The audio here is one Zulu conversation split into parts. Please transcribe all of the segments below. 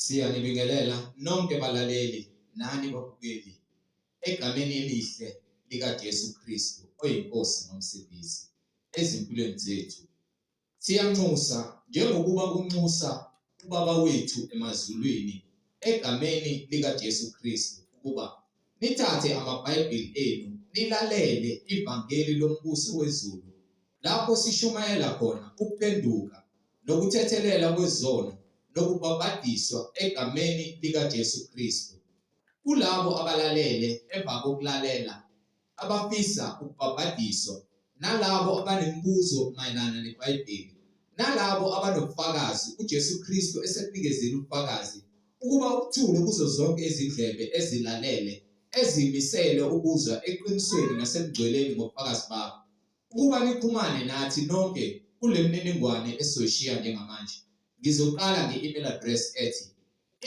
Siyanibingelela nonke balaleli nani babukeli egameni elihle likaJesu Kristu oyiNkosi noMsindisi ezimpilweni zethu. Siyanxusa njengokuba kunxusa uBaba wethu emazulwini egameni likaJesu Kristu ukuba nithathe amaBhayibheli enu nilalele ivangeli lombuso wezulu lapho sishumayela khona ukuphenduka nokuthethelela kwezono nokubhabhadiswa egameni likaJesu Kristu. Kulabo abalalele emva kokulalela abafisa ukubhabhadiswa nalabo abanemibuzo mayelana neBhayibheli nalabo abanobufakazi uJesu Kristu esekunikezile ubufakazi ukuba ubuthule kuzo zonke izindlebe ezilalele ezimisele ukuzwa eqinisweni nasebungcweleni ngobufakazi bakho ukuba nixhumane nathi nonke kule mininingwane esizoyishiya njengamanje. Ngizoqala nge-email address ethi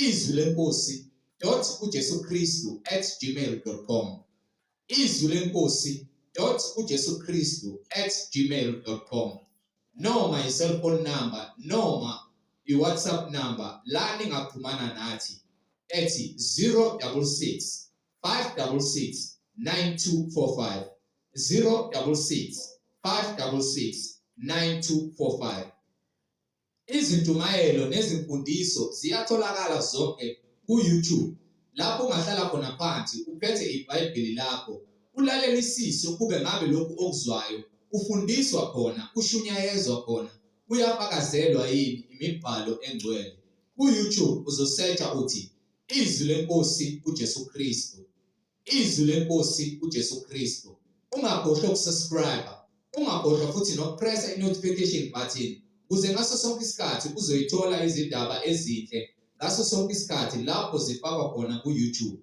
izwi lenkosi dot uJesu Kristu at gmail dot com izwi lenkosi dot uJesu Kristu at gmail dot com noma i-cellphone number noma i-WhatsApp number la ningaxhumana nathi ethi 066 566 9245 066 566 9245. Izintshumayelo nezimfundiso ziyatholakala zonke ku-YouTube lapho ungahlala khona phansi uphethe iBhayibheli lakho ulalelisise kube ngabe lokhu okuzwayo ufundiswa khona ushunyayezwa khona kuyafakazelwa yini imibhalo engcwele. Ku-YouTube uzosearcha uthi Izwi leNkosi uJesu Kristu. Izwi leNkosi uJesu Kristu. Ungakhohlwa ukusubscribe, ungakhohlwa futhi nokupressa i-notification button ukuze ngaso sonke isikhathi uzoyithola izindaba ezinhle ngaso sonke isikhathi lapho zifakwa khona ku-YouTube.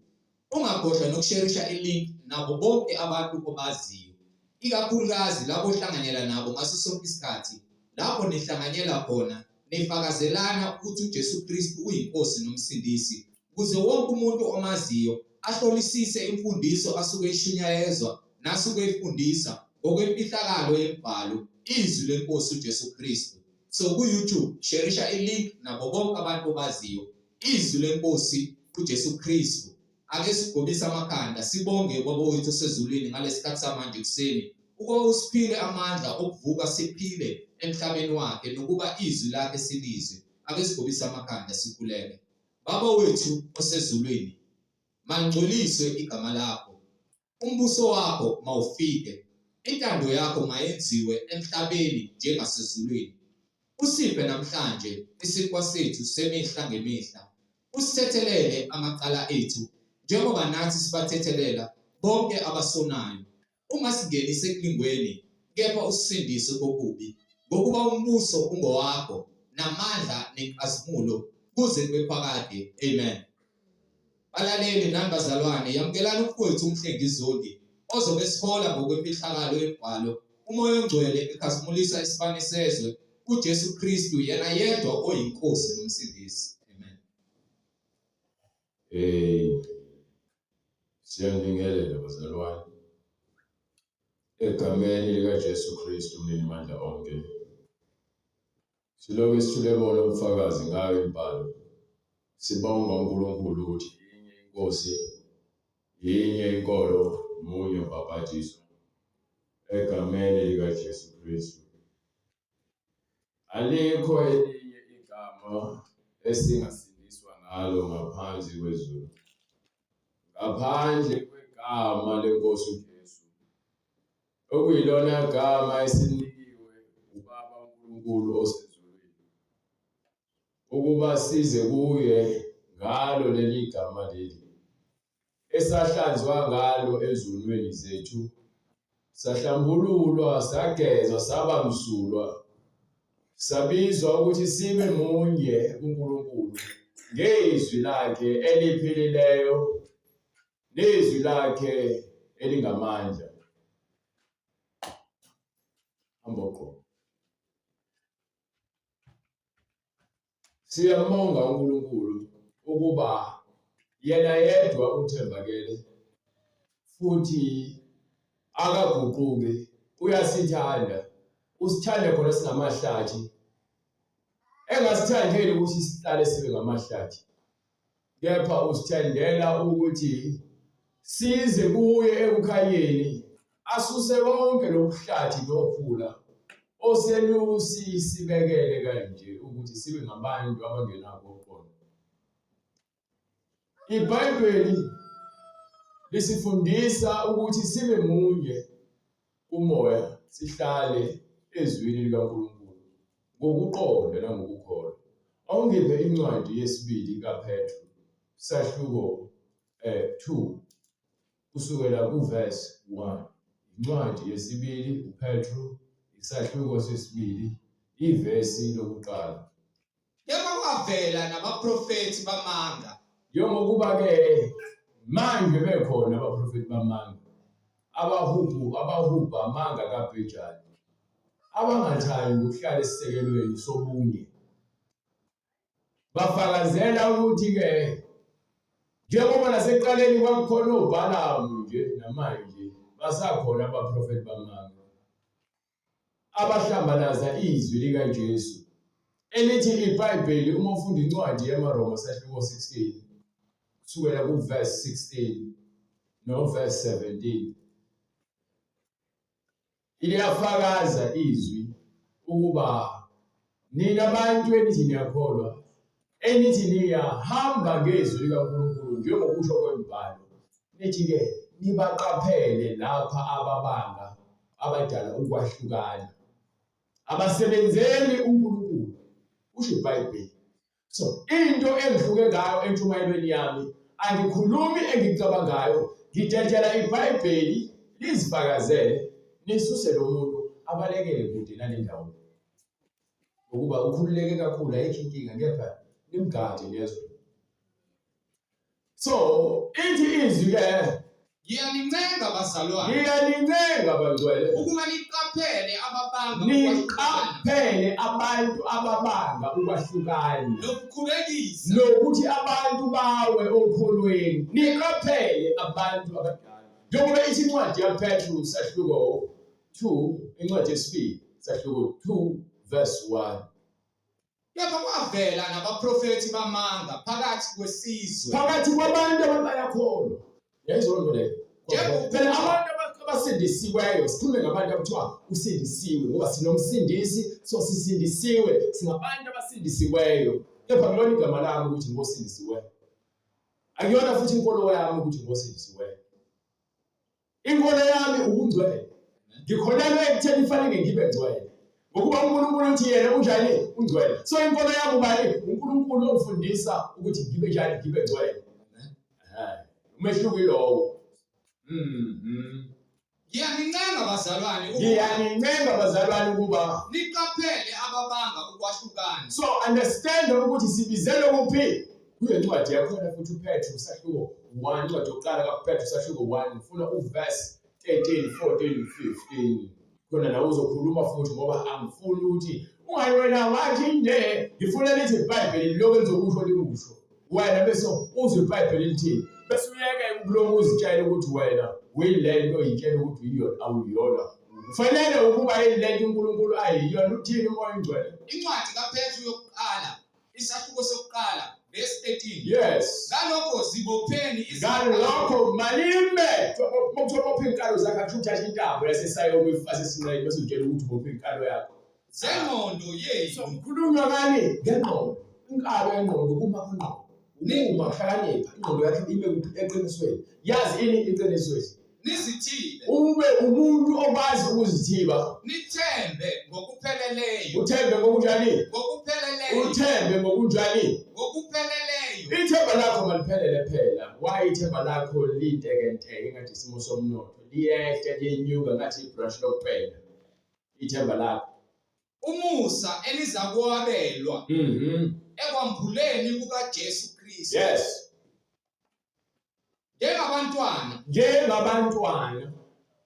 Ungakhohlwa nokusherisha i-link nabo bonke abantu obaziyo, ikakhulukazi labo ohlanganyela nabo ngaso sonke isikhathi lapho nihlanganyela khona nifakazelana ukuthi uJesu Kristu uyiNkosi noMsindisi ukuze wonke umuntu omaziyo ahlolisise imfundiso asuke eshunyayezwa nasuke efundisa ngokwemfihlakalo yemibhalo izwi lenkosi uJesu Kristu. So ku-YouTube sherisha i-link nabo bonke abantu obaziyo izwi lenkosi uJesu Kristu. Ake sigobise amakhanda sibonge ubaba wethu osezulwini ngalesikhathi samanje ekuseni ukuba usiphile amandla okuvuka siphile emhlabeni wakhe nokuba izwi lakhe silizwe. Ake sigobise amakhanda sikhuleke. Baba wethu osezulwini, malingcweliswe igama lakho. Umbuso wakho mawufike. Intando yakho mayenziwe emhlabeni njengasezulwini. Usiphe namhlanje isinkwa sethu semihla ngemihla. Usithethelele amacala ethu njengoba nathi sibathethelela bonke abasonayo. Ungasingenisi ekulingweni, kepha usisindise kokubi, ngokuba umbuso ungowakho, namandla nenkazimulo kuze kube phakade. Amen. Balaleli nani bazalwane, yamukelani umfowethu uMhlengi Zondi ozobe esihola ngokwemfihlakalo yemibhalo, uMoya oNgcwele ekhazimulisa isibani sezwe, uJesu Kristu yena yedwa oyiNkosi noMsindisi. Amen. Hey, siyanibingelela bazalwane egameni likaJesu Kristu umninimandla onke. Siloke sithule bona ubufakazi ngayo imibhalo. Sibonga uNkulunkulu ukuthi yinye inkosi, yinye inkolo, munye ubhabhadiso egameni likaJesu Kristu. Alikho elinye igama esingasindiswa ngalo ngaphansi kwezulu, ngaphandle kwegama leNkosi uJesu, okuyilona gama esilinikiwe uBaba uNkulunkulu osezulwini, ukuba size kuye ngalo leli gama leli. Esahlanzwa ngalo ezonweni zethu, sahlambululwa, sagezwa, saba msulwa, sabizwa ukuthi sibe munye kuNkulunkulu ngezwi lakhe eliphilileyo nezwi lakhe elingamandla. Hamba Siyambonga uNkulunkulu ukuba yena yedwa uthembakele futhi akaguquki, uyasithanda, usithanda khona singamahlathi, engasithandeli ukuthi sihlale sibe ngamahlathi. Kepha usithandela ukuthi size kuye ekukhanyeni, asuse konke lobuhlathi nokhula oselusisibekele kanje ukuthi sibe ngabantu abangenakho ukuqonda. IBhayibheli lisifundisa ukuthi sibe munye kumoya, sihlale ezwini likaNkulunkulu ngokuqonda nangokukholwa. Awungiphe incwadi yesibili kaPetru sahluko 2 kusukela kuverse 1. Incwadi yesibili uPetru isahluko sesibili ivesi lokuqala. Kepha kwavela nabaprofethi bamanga. Njengokuba-ke manje bekhona abaprofethi bamanga, abahubhu abahubha amanga kabhejane, abangathandi ukuhlala esisekelweni sobunye. Bafakazela ukuthi-ke njengoba nasekuqaleni kwakukhona oBhalamu nje namanje basakhona abaprofethi bamanga. Abahlambalaza izwi likaJesu elithi iBhayibheli uma ufunda incwadi yamaRoma sahluko 16 kusukela kuverse 16 noverse 17 liyafakaza izwi ukuba nina bantu enithi niyakholwa enithi niyahamba ngezwi likaNkulunkulu njengokusho kwemibhalo nithi-ke nibaqaphele lapha ababanga abadala ukwahlukana abasebenzeli uNkulunkulu usho iBhayibheli. So into engihluke ngayo entshumayelweni yami angikhulumi engikucabangayo, ngidedela iBhayibheli lizifakazele nisuse lo muntu abalekele kude nale ndawo ukuba ukhululeke kakhulu ayikho inkinga kepha nimgade niyezwa. So ithi izwi ke Ngiyanincenga bazalwane. Ngiyanincenga bangcwele. Ukuba niqaphele ababanga niqaphele abantu ababanga ukwahlukana. Nokukhubekisa. Nokuthi abantu bawe okholweni. Niqaphele abantu abadala. Njengoba ithi incwadi yaPetru sahluko 2, incwadi yesibili sahluko 2 verse 1. Kepha kwavela nabaprofethi bamanga phakathi kwesizwe. Phakathi kwabantu ababayakholwa. Yayizwa nto leyo. Phela abantu abasindisiweyo, sikhulume ngabantu abakuthiwa usindisiwe ngoba sinomsindisi, so sisindisiwe, singabantu abasindisiweyo. Kepha kulona igama lami ukuthi ngosindisiweyo. Akuyona futhi inkolo yami ukuthi ngosindisiweyo. Inkolo yami ubungcwele. Ngikholelwa ekutheni kufanele ngibe ngcwele. Ngokuba uNkulunkulu uthi yena unjani? Ungcwele. So inkolo yami ubani? UNkulunkulu ongifundisa ukuthi ngibe njani, ngibe ngcwele. Eh, umehluko ilowo. Ngiyanincenga bazalwane ukuba Ngiyanincenga bazalwane ukuba niqaphele ababanga ukwahlukana. So understand ukuthi sibizelwe kuphi? Kule ncwadi yakhona futhi uPetru sahluko 1 incwadi yokuqala kaPetru sahluko 1 ngifuna uverse 13 14 15 khona nawe uzokhuluma futhi ngoba angifuni ukuthi ungayi wena wathi nje ngifuna lithi iBhayibheli lokho engizokusho likusho wena bese uzwe iBhayibheli lithini bese uyeke ukuloku uzitshela ukuthi wena uyilento oyitshela ukuthi uyiyona awuyiyona ufanele ukuba yilento uNkulunkulu ayiyona uthini uMoya oNgcwele. Incwadi kaPetru yokuqala Isahluko sokuqala verse 13. Yes. Ngalokho zibopheni Ngalokho malime kuthiwa bopha inkalo zakho akusho uthatha intambo yasesayomi uyifase esinqeni bese utshela ukuthi ubophe inkalo yakho. Zengqondo yenu. So kukhulunywa ngani? Ngengqondo. Inkalo yengqondo kuma kwengqondo. Uma kuhlakanipha ingqondo yakho ime kuphi eqinisweni. Yazi ini iqinisweni. Nizithibe. Ube umuntu okwazi ukuzithiba. Nithembe ngokupheleleyo. Uthembe ngokunjani? Ngokupheleleyo. Uthembe ngokunjani? Ngokupheleleyo. Ithemba lakho maliphelele phela. Why ithemba lakho lintekenteke ngathi isimo somnotho liyehla liyenyuka ngathi ibrush lokupenda. Ithemba lakho. Umusa elizakwabelwa. Ekwambuleni kukaJesu Kristu. Yes. Njengabantwana. Njengabantwana.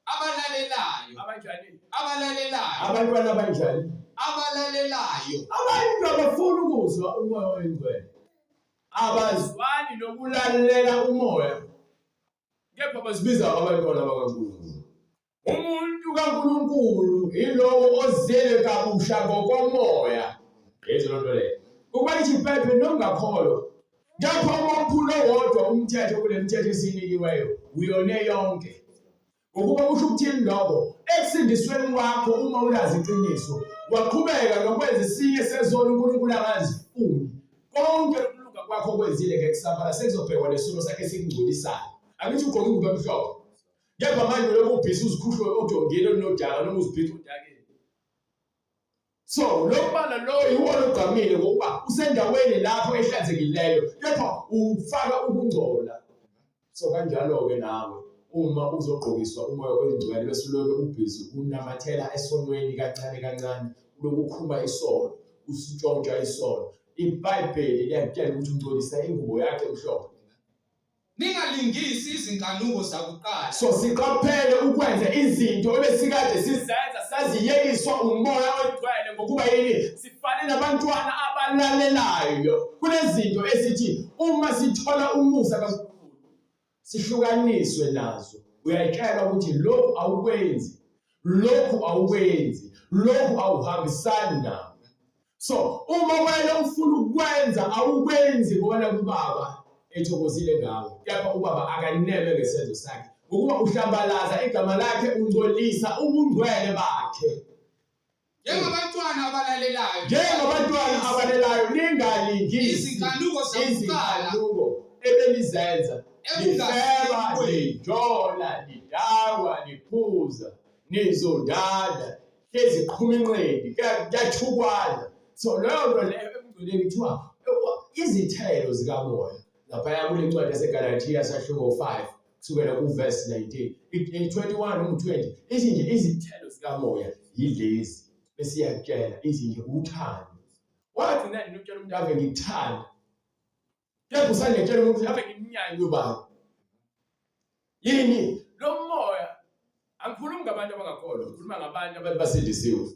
Abalalelayo. Abanjani? Abalalelayo. Abantwana abanjani? Abalalelayo. Abantu abafuna ukuzwa umoya oyingcwele. Abazwani nokulalela umoya. Kepha bazibiza abantwana bakaNkulunkulu. Umuntu kaNkulunkulu yilowo ozelwe kabusha ngokomoya. Yezwa loo nto leyo. Ukuba lithi iBhayibheli nongakholwa. Kepha uma uphula owodwa umthetho kule mithetho esinikiweyo, uyone yonke. Ngokuba kusho ukuthini lokho? Ekusindisweni kwakho uma ulazi iqiniso, waqhubeka nokwenza esinye sezono uNkulunkulu angazifuni. Konke ukulunga kwakho okwenzile ngeke kusabala, sekuzobhekwa nesono sakhe esikungcolisayo. Angithi ugqoke ingubo emhlophe. Kepha manje lokhu ubhizi uzikhuhlwe odongeni olunodaka noma uzibhica odakeni. So lo mbala lo yiwona ogqamile ngokuba usendaweni lapho ehlanzekileyo kepha ufaka ukungcola. So kanjalo-ke nawe uma uzogqokiswa umoya oyingcwele bese uloke ubhizi unamathela esonweni kancane kancane uloku ukhuma isono usitshontsha isono. IBhayibheli liyakutshela ukuthi ungcolisa ingubo yakhe emhlophe. Ningalingisi izinkanuko zakuqala. So siqaphele ukwenza izinto ebesikade sizenza saziyekiswa umoya oyingcwele ngokuba yini sifane nabantwana abalalelayo. Kunezinto esithi uma sithola umusa kaNkulunkulu sihlukaniswe nazo. Uyayitshela ukuthi lokhu awukwenzi, lokhu awukwenzi, lokhu awuhambisani nako. So uma wena ufuna ukwenza awukwenzi ngoba nakhu ubaba ethokozile ngawe, kepha ubaba akaneme ngesenzo sakhe ngokuba uhlambalaza igama lakhe, ungcolisa ubungcwele bakhe. Njengabantwana abalalelayo, njengabantwana abalalelayo, ningalingisi izinkanuko zakuqala izinkanuko ebenizenza, nifeba, nijola, nidakwa, niphuza, nizondana, hlezi qhuma inqindi, kuyathukwana. So leyo nto leyo ekugcineni kuthiwa izithelo zikamoya. Laphaya kule ncwadi yaseGalathiya sahluko 5 kusukela kuverse 19, 21 noma 20, ithi nje izithelo zikamoya yilezi bese iyakutshela ithi nje uthando. Wagcina nini ukutshela umuntu ave ngikuthanda? Kepha usangitshela umuntu ave ngimnyanya ubaba. Yini? Lo moya angikhulumi ngabantu abangakholwa, ngikhuluma ngabantu abantu basindisiwe.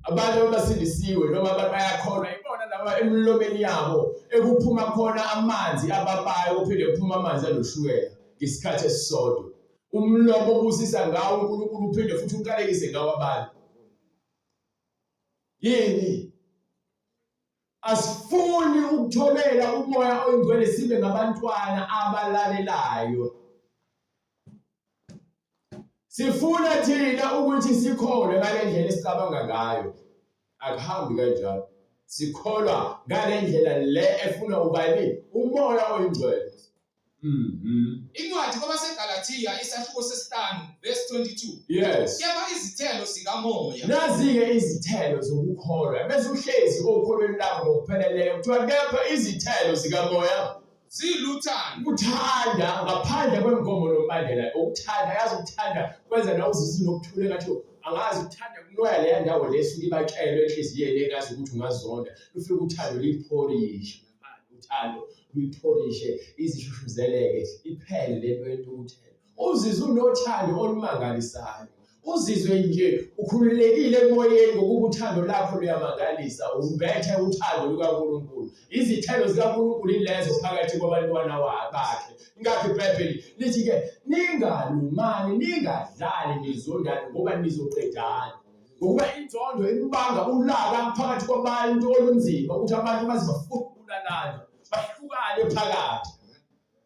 Abantu abasindisiwe noma abantu bayakholwa ibona laba emlomeni yabo ekuphuma khona amanzi ababayo kuphinde kuphuma amanzi anoshukela ngesikhathi esisodwa. Umlomo obusisa ngawo uNkulunkulu uphinde futhi uqalekise ngawo abantu. Yini? Asifuni ukuthobela umoya oyingcwele sibe ngabantwana abalalelayo. Sifuna thina ukuthi sikholwe ngale ndlela esicabanga ngayo. Akuhambi kanjalo. Sikholwa ngale ndlela le efuna ubani? Umoya oyingcwele. Incwadi kwabaseGalathiya isahluko sesihlanu verse 22. Yes. Kepha izithelo zikamoya. Nazi-ke izithelo zokukholwa. Bese uhlezi okholweni lakho ngokupheleleyo. Kuthiwa kepha izithelo zikamoya ziluthando. Ukuthanda ngaphandle kwemigomo nombandela. Ukuthanda, yazi ukuthanda kwenza nawe uzizwe unokuthula engathi angazi ukuthanda kunoya leya ndawo le esuke ibatshelwe enhliziyweni engazi ukuthi ungazonda. Lufike uthando liphorishe. Uthando luyiphorishe izishushuzeleke iphele lento yentukuthelo. Uzizwe unothando olumangalisayo. Uzizwe nje ukhululekile emoyeni ngokuba uthando lakho luyamangalisa. Umbethe uthando lukaNkulunkulu. Izithelo zikaNkulunkulu ilezo phakathi kwabantwana bakhe. Ingakho iBhayibheli lithi-ke ningalumani, ningadlali nizondane ngoba nizoqedana. Ngokuba inzondo ibanga ulaka phakathi kwabantu olunzima ukuthi abantu baze bafune ukubulalana, bahlukane phakathi.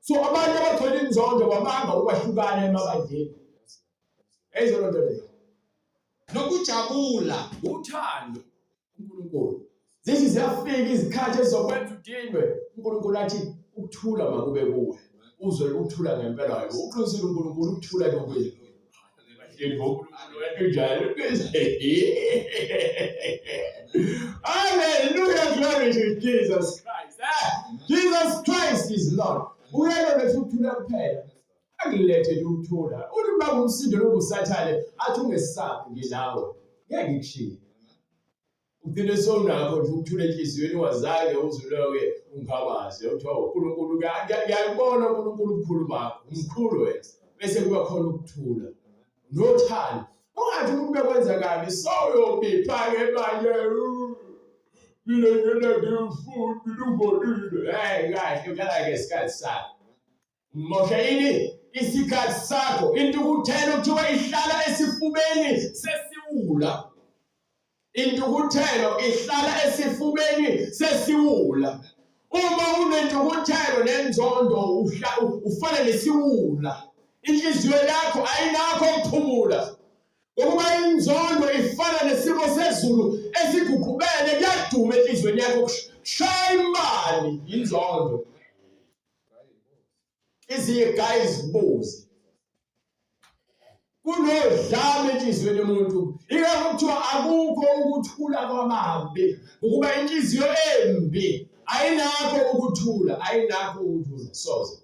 So abantu abagcwele inzondo babanga ukwahlukana emabandleni. Eyizona nto leyo. Nokujabula, uthando uNkulunkulu. Zithi ziyafika izikhathi ezizokwenza udinwe. uNkulunkulu athi ukuthula makube kuwe. Uzwe ukuthula ngempela hayi. Uqinisile uNkulunkulu ukuthula kukuye. Njalo. Hallelujah, glory to Jesus Christ. Jesus Christ is Lord. Uyena lethu ukuthula kuphela. Akulethe ukuthula. Uthi uma kumsindo lokusathane athi ungesabi nginawe. Ngeke ngikushiye. Ugcine sewunakho nje ukuthula enhliziyweni ungazange uzuloke ungabaze uthi oh uNkulunkulu ngiyakubona uNkulunkulu ubukhulu bakho umkhulu wena bese kuba khona ukuthula nothando ungathi umuntu bekwenza kabi sewuyobipha ke manje mina ngena ngifuni mina ungolile hey kahle udlala ke isikhathi sakho Mosha ini isikhathi sakho. Intukuthelo kuthiwa ihlala esifubeni sesiwula. Intukuthelo ihlala esifubeni sesiwula. Uma unentukuthelo nenzondo ufana nesiwula. Inhliziyo yakho ayinakho ukuphumula. Ngokuba inzondo ifana nesimo sezulu esiguqubele, kuyaduma enhliziyweni yakho kushaya imali inzondo. Iziga izibuzi. Kunodlame enhliziyweni yomuntu. Ingakho kuthiwa akukho ukuthula kwamabi, ukuba inhliziyo embi ayinakho ukuthula, ayinakho ukuthula soze.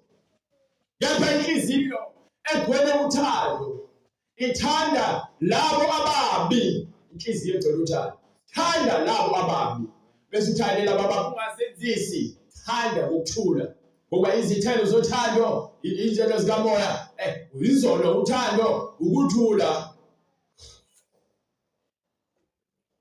Kepha inhliziyo egcwele uthando ithanda labo ababi, inhliziyo egcwele uthando thanda labo ababi, bese uthande labo ababi, ungazenzisi, thanda ukuthula. Ngoba izithelo zothando, izithelo zikamoya, izona uthando, ukuthula.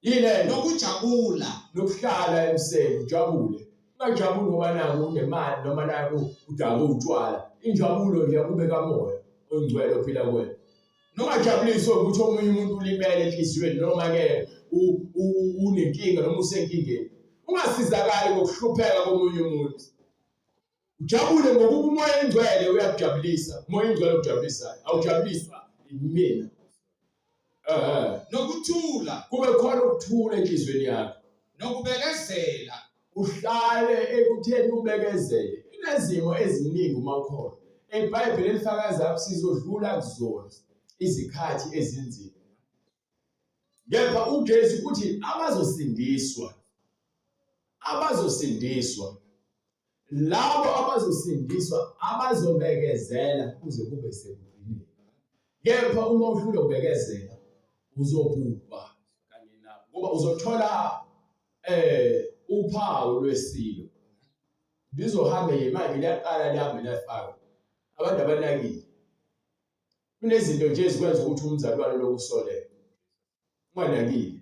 Yile nokujabula nokuhlala emseni ujabule. Ungajabuli ngoba naku unemali noma naku udakwe utshwala. Injabulo nje kube kamoya ongcwele ophila kuwena. Ungajabuliswa ukuthi omunye umuntu ulimele enhliziyweni noma-ke unenkinga noma usenkingeni. Ungasizakali ngokuhlupheka komunye umuntu. Ujabule ngokuba umoya engcwele uyakujabulisa. Umoya engcwele ujabulisayo. Awujabuliswa yimina. Nokuthula. Kube khona ukuthula enhliziyweni yakho. Nokubekezela. Uhlale ekutheni ubekezele. Kunezimo eziningi uma ukhona. IBhayibheli elifakaza sizodlula kuzona izikhathi ezinzima. Kepha uJesu uthi abazosindiswa abazosindiswa labo abazosindiswa abazobekezela kuze kube sekugcineni. Kepha uma uhlulwe ukubekezela uzobhubha kanye nabo, ngoba uzothola uphawu lwesilo. Lizohambe nje manje liyaqala lihambe liyafaka abantu abanakile. Kunezinto nje ezikwenza ukuthi umzalwane lokusoleka unganakile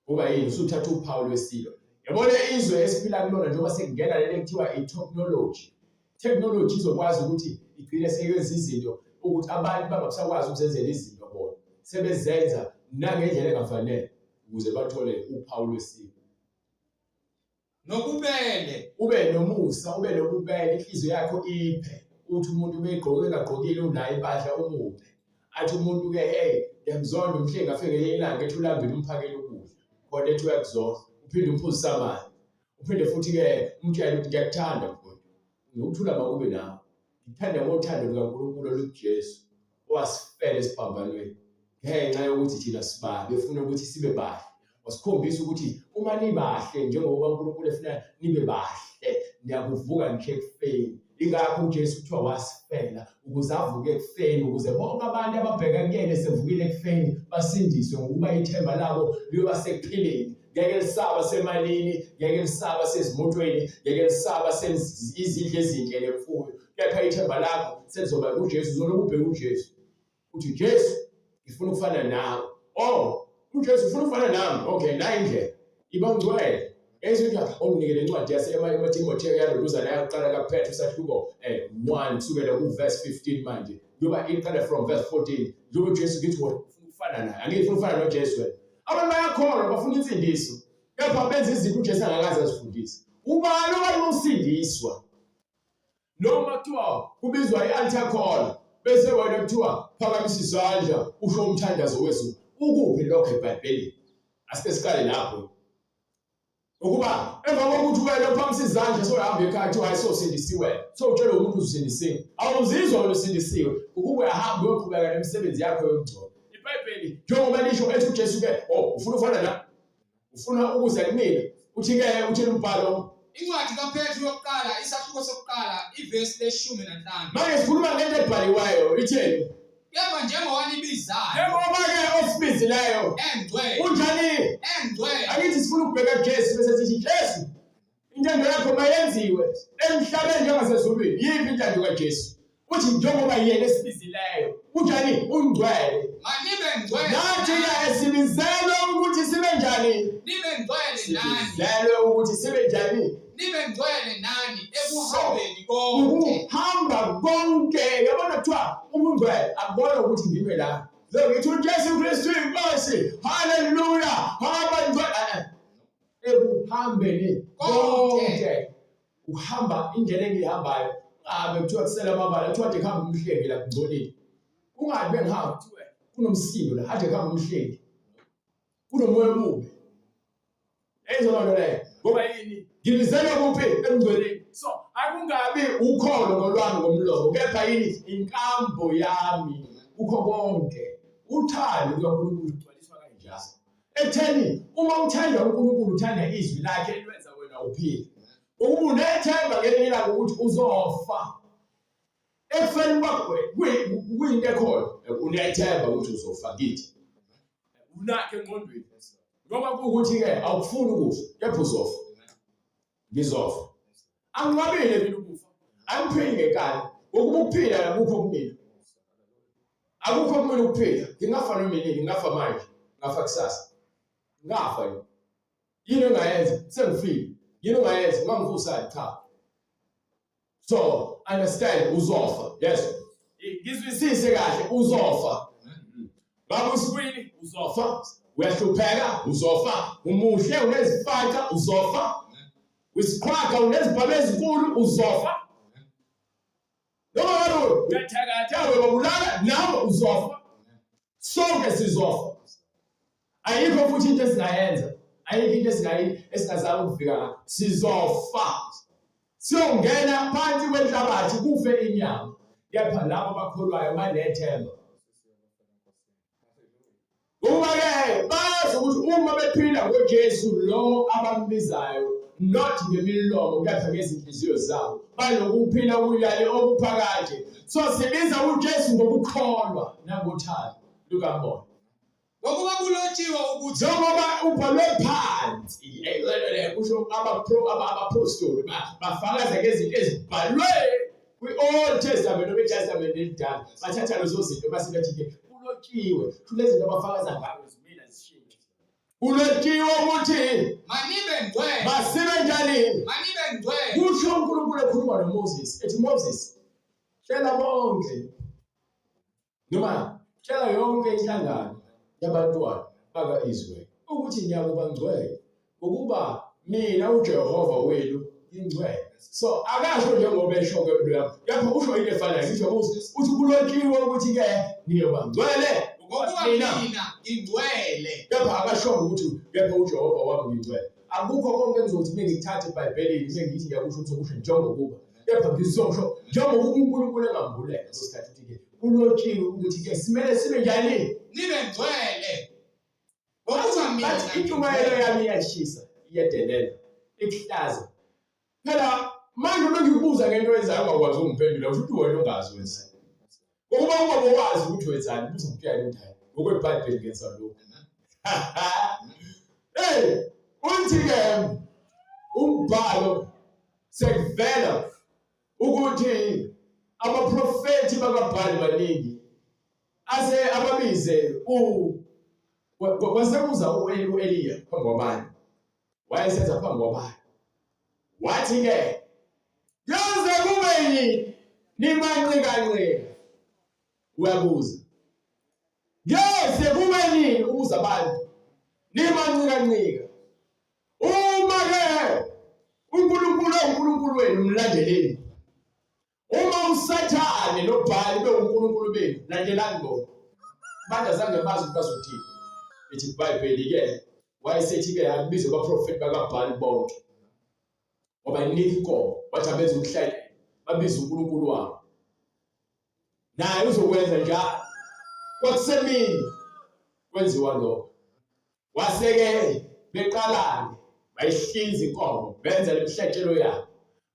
ngoba yini usuthatha uphawu lwesilo. Yabona izwe esiphila kulona njengoba sekungena leli ekuthiwa i-technology. Technology izokwazi ukuthi igcine seyenza izinto ukuthi abantu bangabisakwazi ukuzenzela izinto bona, sebezenza nangendlela engafanele ukuze bathole uphawu lwesilo. Nobubele. Ube nomusa, ube nobubele, inhliziyo yakho iphe. Uthi umuntu uma egqoke engagqokile unayo impahla umuphe. Athi umuntu-ke hey ngiyamzonda umhlengi afike ngelinye ilanga ethi ulambile umphakele ukudla. Khona ethi uyakuzonda, uphinde umphuzise amanzi. Uphinde futhi-ke umtshele ukuthi ngiyakuthanda mfowethu. Ngokuthula makube nawe. Ngikuthanda ngothando lukaNkulunkulu olukuJesu owasifela esiphambanweni ngenxa yokuthi thina sibabi, efuna ukuthi sibe bahle. Wasikhombisa ukuthi uma nibahle njengoba uNkulunkulu efuna nibe bahle, niyakuvuka ngisho ekufeni. Ingakho uJesu kuthiwa wasifela ukuze avuke ekufeni, ukuze bonke abantu ababheka kuyena esevukile ekufeni basindiswe, ngokuba ithemba labo liyoba sekuphileni. Ngeke lisaba semalini, ngeke lisaba sezimotweni, ngeke lisaba izindlu ezinhle nemfuyo, kepha ithemba lakho selizoba kuJesu. Uzolokhu ubheka uJesu uthi, Jesu ngifuna ukufana nawe. Oh, uJesu ufuna ukufana nami. Okay, nayi indlela, iba ngcwele. Ezwi onginike le ncwadi yase emaTimotheo yaloluzana yakuqala kaPetru isahluko 1 kusukela ku-verse 15 manje njengoba iqala from verse 14 njengoba uJesu ngithi wena ufuna ukufana naye, angithi ufuna ukufana noJesu wena. Abantu bayakholwa bafuna insindiso, kepha benza izinto uJesu angakaze azifundise. Ubani okanye usindiswa? Noma kuthiwa kubizwa i-altar call bese wena kuthiwa phakamisa izandla usho umthandazo wezulu, ukuphi lokho eBhayibhelini? Asike siqale lapho. Ukuba emva kokuthi wena uphakamisa izandla sohamba ekhaya kuthiwa hayi sosindisiwe, sowutshela umuntu usindisiwe, awuzizwa wena usindisiwe, ukuba uyahamba uyoqhubeka nemisebenzi yakho yokungcola. IBhayibheli njengoba lisho ethi uJesu ke, oh ufuna ufana na? Ufuna ukuza kumina? Uthi ke uthini umbhalo? Incwadi kaPetru yokuqala isahluko sokuqala ivesi leshumi nanhlanu. Manje sikhuluma ngento ebhaliweyo, itheni? Kepha njengoba nibizayo, njengoba-ke osibizileyo engcwele, unjani? Engcwele. Angithi sifuna ukubheka kuJesu bese sithi Jesu intando yakho mayenziwe emhlabeni njengasezulwini. Yiphi intando kaJesu? Uthi njengoba yena esibizileyo unjani? Ungcwele. Manibe ngcwele. Nathi-ke esibizelwe ukuthi sibe njani? Nibe ngcwele nani. Sibizelwe ukuthi sibe njani? Nibe ngcwele nani ekuhambeni konke. Ukuhamba konke. Yabona kuthiwa ubungcwele akubona ukuthi ngime la. Lo ngithi uJesu Kristu inkosi. Haleluya. Hamba ngcwele. Ekuhambeni konke. Ukuhamba indlela engiyihambayo, ngabe kuthiwa kusela amabala, kuthiwa kade kuhamba umhlengi la kungcolile. Kungabi bengihamba kuthiwe kunomsindo la, kade kuhamba umhlengi. Kunomoya omubi. Yayizwa loo nto leyo. Ngoba yini? Ngibizelwe kuphi? Emngcweleni. So akungabi ukholo ngolwami ngomlomo, kepha yini? Inkambo yami kukho konke. Uthando lukaNkulunkulu lugcwaliswa kanjalo. Ekutheni uma uthanda uNkulunkulu uthanda izwi lakhe elwenza wena uphile. Ukuba unethemba ngelinye ilanga ukuthi uzofa. Ekufeni kwakho kuyinto ekhona, unethemba ukuthi uzofa kithi. Unakhe engqondweni. Noma kuwukuthi-ke awukufuni ukufa, kepha uzofa. Ngizofa. Anginqabile mina ukufa. Angiphili ngenkani. Ngokuba ukuphila akukho kumina. Akukho kumina ukuphila. Ngingafa noma inini, ngingafa manje, ngingafa kusasa. Ngingafa yini? Yini engayenza? Sengifile. Yini ongayenza? Ungangivusa cha. So, understand uzofa. Yes. Ngizwisise kahle uzofa. Baba usikwini uzofa. Uyahlupheka uzofa. Umuhle unezifaca uzofa. Usiqhwaga unezibhamu ezinkulu uzofa. Noma ngabe uyathakatha uyababulala nawe uzofa. Sonke sizofa. Ayikho futhi into esingayenza. Ayikho into esingayi esingazama ukufika ngakho. Sizofa. Siyongena phansi kwenhlabathi kufe inyama. Kepha labo abakholwayo banethemba. Ngoba-ke bazi ukuthi uma bephila ngoJesu lo abambizayo not ngemilomo kepha ngezinhliziyo zabo banokuphila okuyale okuphakade. So sibiza uJesu ngokukholwa nangothando lukaMoya. Ngokuba kulotshiwe ukuthi njengoba ubhalwe phansi kusho abaphostoli bafakaza ngezinto ezibhalwe kwi-Old Testament noma iTestament elidala bathatha lezo zinto base bethi-ke kulotshiwe lezi zinto abafakaza ngayo zimila zishintshe kulotshiwe ukuthi manibe ngcwele masibe njani manibe ngcwele kusho uNkulunkulu ekhuluma noMoses ethi Moses tshela bonke noma tshela yonke inhlangano yabantwana baka-Israyeli ukuthi niyakuba ngcwele ngokuba mina uJehova wenu ngingcwele. So akasho njengoba esho ke lo kepha usho into efanayo ngisho uthi kulotshiwe ukuthi ke niyoba ngcwele ngokuba mina ngingcwele kepha akasho ukuthi kepha uJehova wami ngingcwele akukho konke engizothi mina ngikuthathe eBhayibhelini sengithi ngiyakusho ukuthi ukusho njengokuba kepha ngizosho njengokuba uNkulunkulu engambulela leso sikhathi ukuthi-ke kulotshiwe ukuthi-ke simele sibe njani nibe ngcwele bathi intshumayelo yami iyashisa iyadelela ikuhlaza phela manje uma ngikubuza ngento oyenzayo ungakwazi ukungiphendula usho ukuthi wena ongazi wenzani ngokuba uma bowazi ukuthi wenzani buza umntwana ukuthi hayi ngokwebhayibheli ngenza lokhu hey uthi-ke umbhalo sekuvela ukuthi abaprofethi bakaBhali baningi ase ababize u kwasekuza uEliya phambi kwabantu wayesenza phambi kwabantu wathi-ke yoze kube yini nimanqikanqika uyabuza yoze kube nini ubuza abantu nimanqikanqika Uma ke uNkulunkulu uNkulunkulu wenu mlandeleni. Uma uSathane noBhali bewuNkulunkulu benu landelani bona. Abantu azange bazi ukuthi bazothini. Lithi iBhayibheli ke wayesethi ke akubizwe abaprofeti bakaBhali bonke. Ngoba inika inkomo wathi abenze umhlatshelo babize uNkulunkulu wabo. Naye uzokwenza njalo. Kwakusemini kwenziwa lokho. Wase-ke beqala-ke bayihlinza inkomo benza lemihlatshelo yabo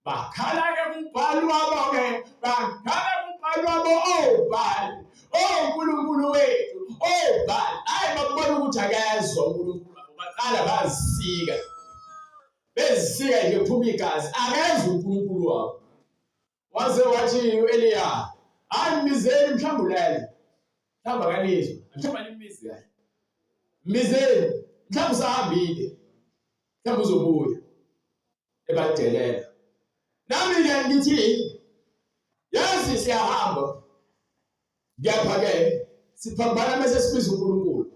bakhala-ke kubhali wabo-ke bakhala kubhali wabo obhali oh, oh, uNkulunkulu wethu obhali oh, hayi bakubona ukuthi akezwa uNkulunkulu wabo baqala bazisika bezisika nje kuphuma igazi akezwa uNkulunkulu wabo Waze wathi u-Eliya, hayi mbizeni mhlawumbe ulele. Mhlawumbe akanizwa. Mhlawumbe animbizi kahle. Mbizeni, mhlawumbe usahambile. Mhlawumbe uzobuya. Ebadelela. Nami-ke ngithi, yazi siyahamba. Kepha-ke siphambana bese sibiza uNkulunkulu.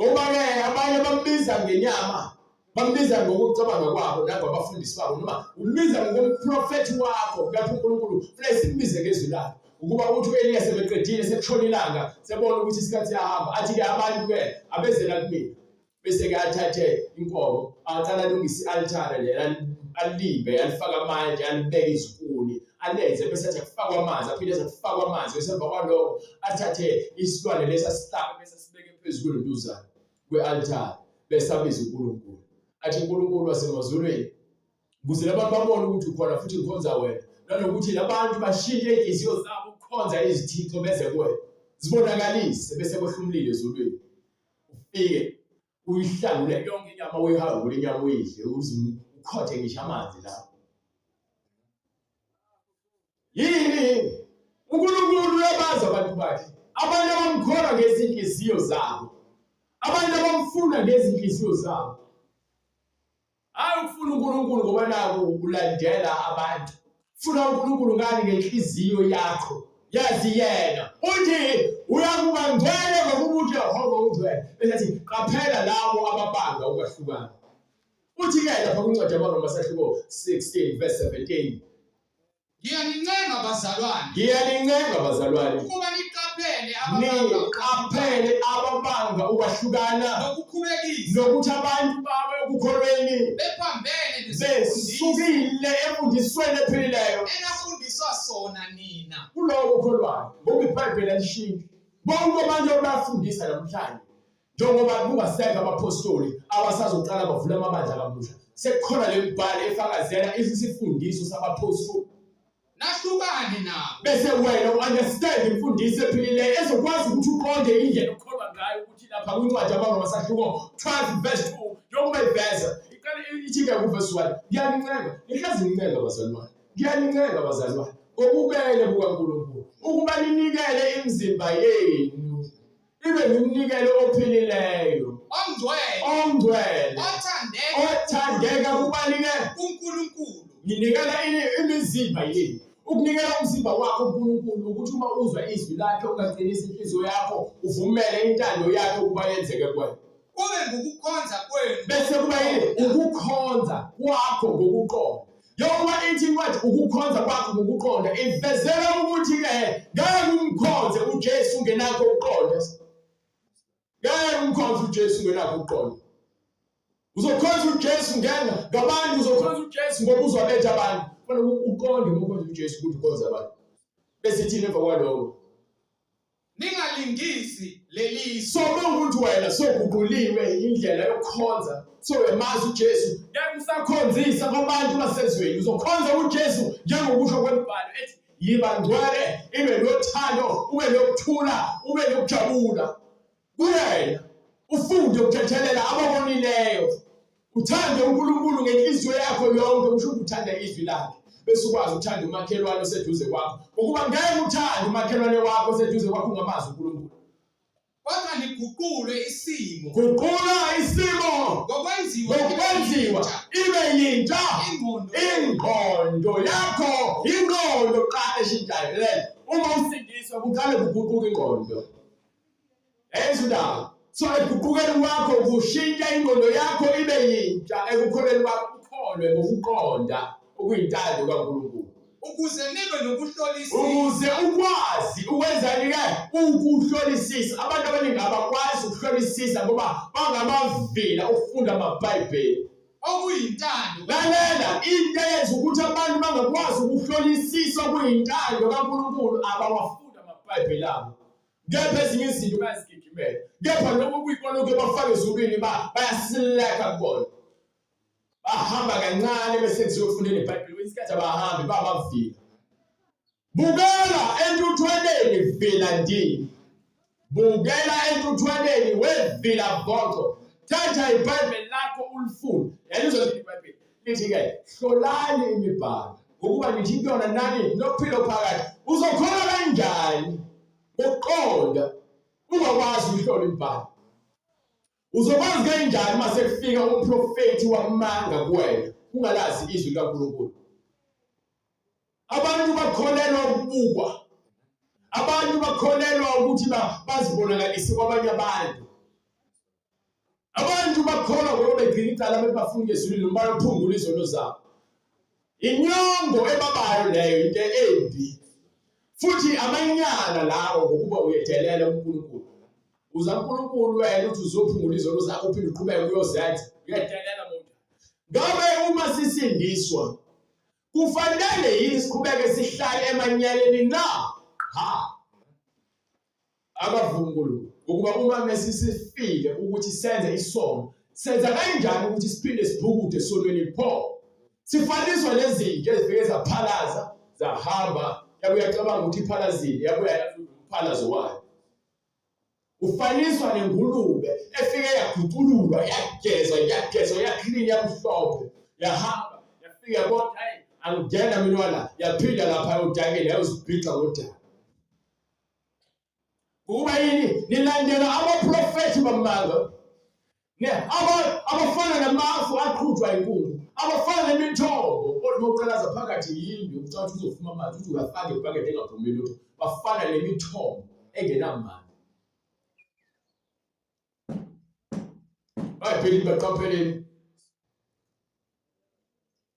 Ngoba-ke abanye bambiza ngenyama, Bambiza ngokucabanga kwabo nangabafundisi babo noma umbiza ngokomprofethi wakho kepha uNkulunkulu kufanele simbize ngezwi lakhe. Ukuba uthi u-Eliya sebeqedile sekushona ilanga sebona ukuthi isikhathi siyahamba athi-ke abantu-ke abezela kumina bese-ke athathe inkomo aqala alungise i-altare lela alimbe alifake amatshe alibeke izinkuni alenze bese athi akufakwe amanzi aphinde athi akufakwe amanzi bese emva kwalokho athathe isilwane lesi asihlabe bese asibeke phezu kwelentuzana kwe-altare bese abiza uNkulunkulu athi uNkulunkulu wasemazulwini ukuze labantu babone ukuthi ukhona futhi ngikhonza wena nanokuthi labantu bashintshe iy'nhliziyo zabo ukukhonza izithixo beze kuwena zibonakalise bese kwehla umlilo ezulwini ufike uyihlangule yonke inyama uyihawule inyama uyidle uze ukhothe ngisho amanzi lapho yini uNkulunkulu uyabazi abantu bakhe abantu abamkholwa ngezinhliziyo zabo abantu abamfuna ngezinhliziyo zabo Hayi ukufuna uNkulunkulu ngoba naku ulandela abantu. Funa uNkulunkulu ngani ngenhliziyo yakho. Yazi yena. Uthi uyakuba ngcwele ngokuba uJehova ungcwele. Bese athi qaphela labo ababanga ukwahlukana. Uthi ke lapha kwincwadi yamaRoma sahluko 16 verse 17. Ngiyanincenga bazalwane. Ngiyanincenga bazalwane. Ukuba niqaphele ababanga niqaphele ababanga ukwahlukana nokukhubekisa nokuthi abantu bawe ekukholweni bephambene besukile emfundisweni ephilileyo enafundiswa sona nina kuloko okholwayo ngoba iBhayibheli alishintshi bonke abantu abafundisa namhlanje Njengoba kungasekho abaphostoli abasazoqala bavule amabandla kabusha, sekukhona le mibhalo efakazela isifundiso sabaphostoli. Nahlukane nabo. Bese wena u-understand imfundiso ephilileyo ezokwazi ukuthi uqonde indlela okholwa ngayo ukuthi lapha kwincwadi yabaRoma sahluko 12 verse 2 njengoba iveza iqale ithi-ke kuvesi 1 ngiyanincenga nihlezi nincenga bazalwane ngiyanincenga bazalwane ngobubele bukaNkulunkulu ukuba ninikele imizimba yenu ibe ngumnikelo ophilileyo ongcwele ongcwele othandeka othandeka kubani-ke kuNkulunkulu nginikela imizimba yenu ukunikela umzimba wakho uNkulunkulu ukuthi uma uzwa izwi lakhe ungaqinisi inhliziyo yakho uvumele intando yakhe ukuba yenzeke kuwena kube ngukukhonza kwenu bese kuba yini ukukhonza kwakho ngokuqonda Njengoba ithi incwadi ukukhonza kwakho ngokuqonda ivezela ukuthi-ke ngeke umkhonze uJesu ungenakho ukuqonda. Ngeke umkhonze uJesu ungenakho ukuqonda. Uzokhonza uJesu ngena ngabantu, uzokhonza uJesu ngoba uzwabethi abantu. Kufanele uqonde uma ukhonza uJesu ukuthi ukhonza abantu. Bese ithini emva kwaloko? Ningalingisi leli so ukuthi wena soguquliwe indlela yokukhonza so uyamazi uJesu ngeke usakhonzisa kwabantu basezweni uzokhonza uJesu njengokusho kwemibhalo ethi yiba ngcwele ibe nothando ube nokuthula ube nokujabula kuyena ufunde ukuthethelela ababonileyo Uthande uNkulunkulu ngenhliziyo yakho yonke kusho ukuthi uthanda izwi lakhe bese ukwazi ukuthanda umakhelwane oseduze kwakho ngokuba ngeke uthande umakhelwane wakho oseduze kwakho ungamazi uNkulunkulu kodwa niguqulwe isimo guqula isimo ngokwenziwa ngokwenziwa ibe yintsha ingqondo yakho ingqondo qala eshintshayo le uma usindiswa kuqale kuguquka ingqondo Enza indaba. So ekuguqukeni kwakho kushintsha ingqondo yakho ibe yintsha ekukholweni kwakho ukholwe ngokuqonda okuyintando kaNkulunkulu. Ukuze nibe nokuhlolisisa. Ukuze ukwazi ukwenzani ke ukuhlolisisa. Abantu abaningi abakwazi ukuhlolisisa ngoba bangamavila ukufunda amaBhayibheli. Okuyintando. Lalela into eyenza ukuthi abantu bangakwazi ukuhlolisisa okuyintando kaNkulunkulu abawafunda amaBhayibheli abo. Kepha ezinye izinto bayazigijimela. Kepha lokho kuyikona okuye bafake ezulwini ba bayasileka kubona. Bahamba kancane bese kuzofundela iBhayibheli kwesinye isikhathi abahambi babavila. Bukela entuthwaneni vila ndini. Bukela entuthwaneni wevila voco. Thatha iBhayibheli lakho ulifunde. Yalizwa iBhayibheli. Lithi-ke hlolani imibhalo ngokuba nithi kuyona nani nokuphila phakathi. Uzokholwa kanjani ngokuqonda ungakwazi ukuhlola imibhalo? Uzokwazi kanjani uma sekufika umprofethi wamanga kuwena ungalazi izwi likaNkulunkulu? Abantu bakholelwa ukubukwa. Abantu bakholelwa ukuthi bazibonakalise kwabanye abantu. Abantu bakholwa ngoba begcina icala abantu bafuna ukuya ezulwini noma bayophungula izono zabo. Inyongo ebabayo leyo into embi. Futhi amanyala lawo ngokuba uyedelela uNkulunkulu. Uza uNkulunkulu wena uthi uzophungula izono zakho uphinde uqhubeke uyozenza. Uyedelela muntu. Ngabe uma sisindiswa kufanele yini siqhubeke sihlale emanyaleni na? Ha. Akavumi uNkulunkulu ukuba uma mesisifile ukuthi senze isono, senza kanjani ukuthi siphinde sibhukude esonweni pho? Sifaniswa nezinja ezifike zaphalaza zahamba, yabuya cabanga ukuthi iphalazile, yabuya yazi umphalazo wayo. Ufaniswa nengulube efike yagucululwa, yagezwa, yagezwa, yaklini, yamhlophe, yahamba, yafika yabona, hayi angingena mina wala, yaphinda lapha odakeni yayozibhixa ngodaka. Ukuba yini? Nilandela abaprofethi bamanga. Ne abafana namafu aqhutshwa inkungu, abafana nemithombo othi mawuqalaza phakathi yimbi ucabanga ukuthi uzofuma amanzi uthi uyafaka ibhakede engaphumi lutho. Bafana nemithombo engenamandla. Bayibhekile baqapheleni.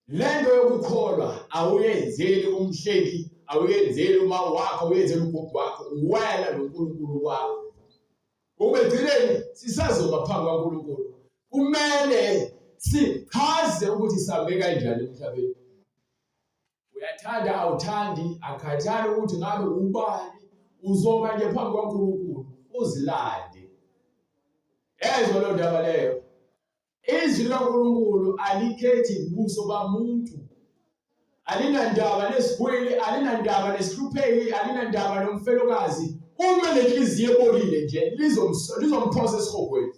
Lento yokukholwa awuyenzeli umhleki, awuyenzeli uma wakho, awuyenzeli ugogo wakho, wena noNkulunkulu wakho. Ubegcineni sisazoba phambi kaNkulunkulu. Kumele sichaze ukuthi sambe kanjani emhlabeni. Uyathanda awuthandi, akhathali ukuthi ngabe ubani, uzoba nje phambi kaNkulunkulu uzilande. Ezwa leyo ndaba leyo. Izwi likaNkulunkulu alikhethi buso bamuntu. Alinandaba nesigwili, alinandaba nesihlupheki, alinandaba nomfelokazi. Uma nenhliziyo ebolile nje lizomphosa esihogweni.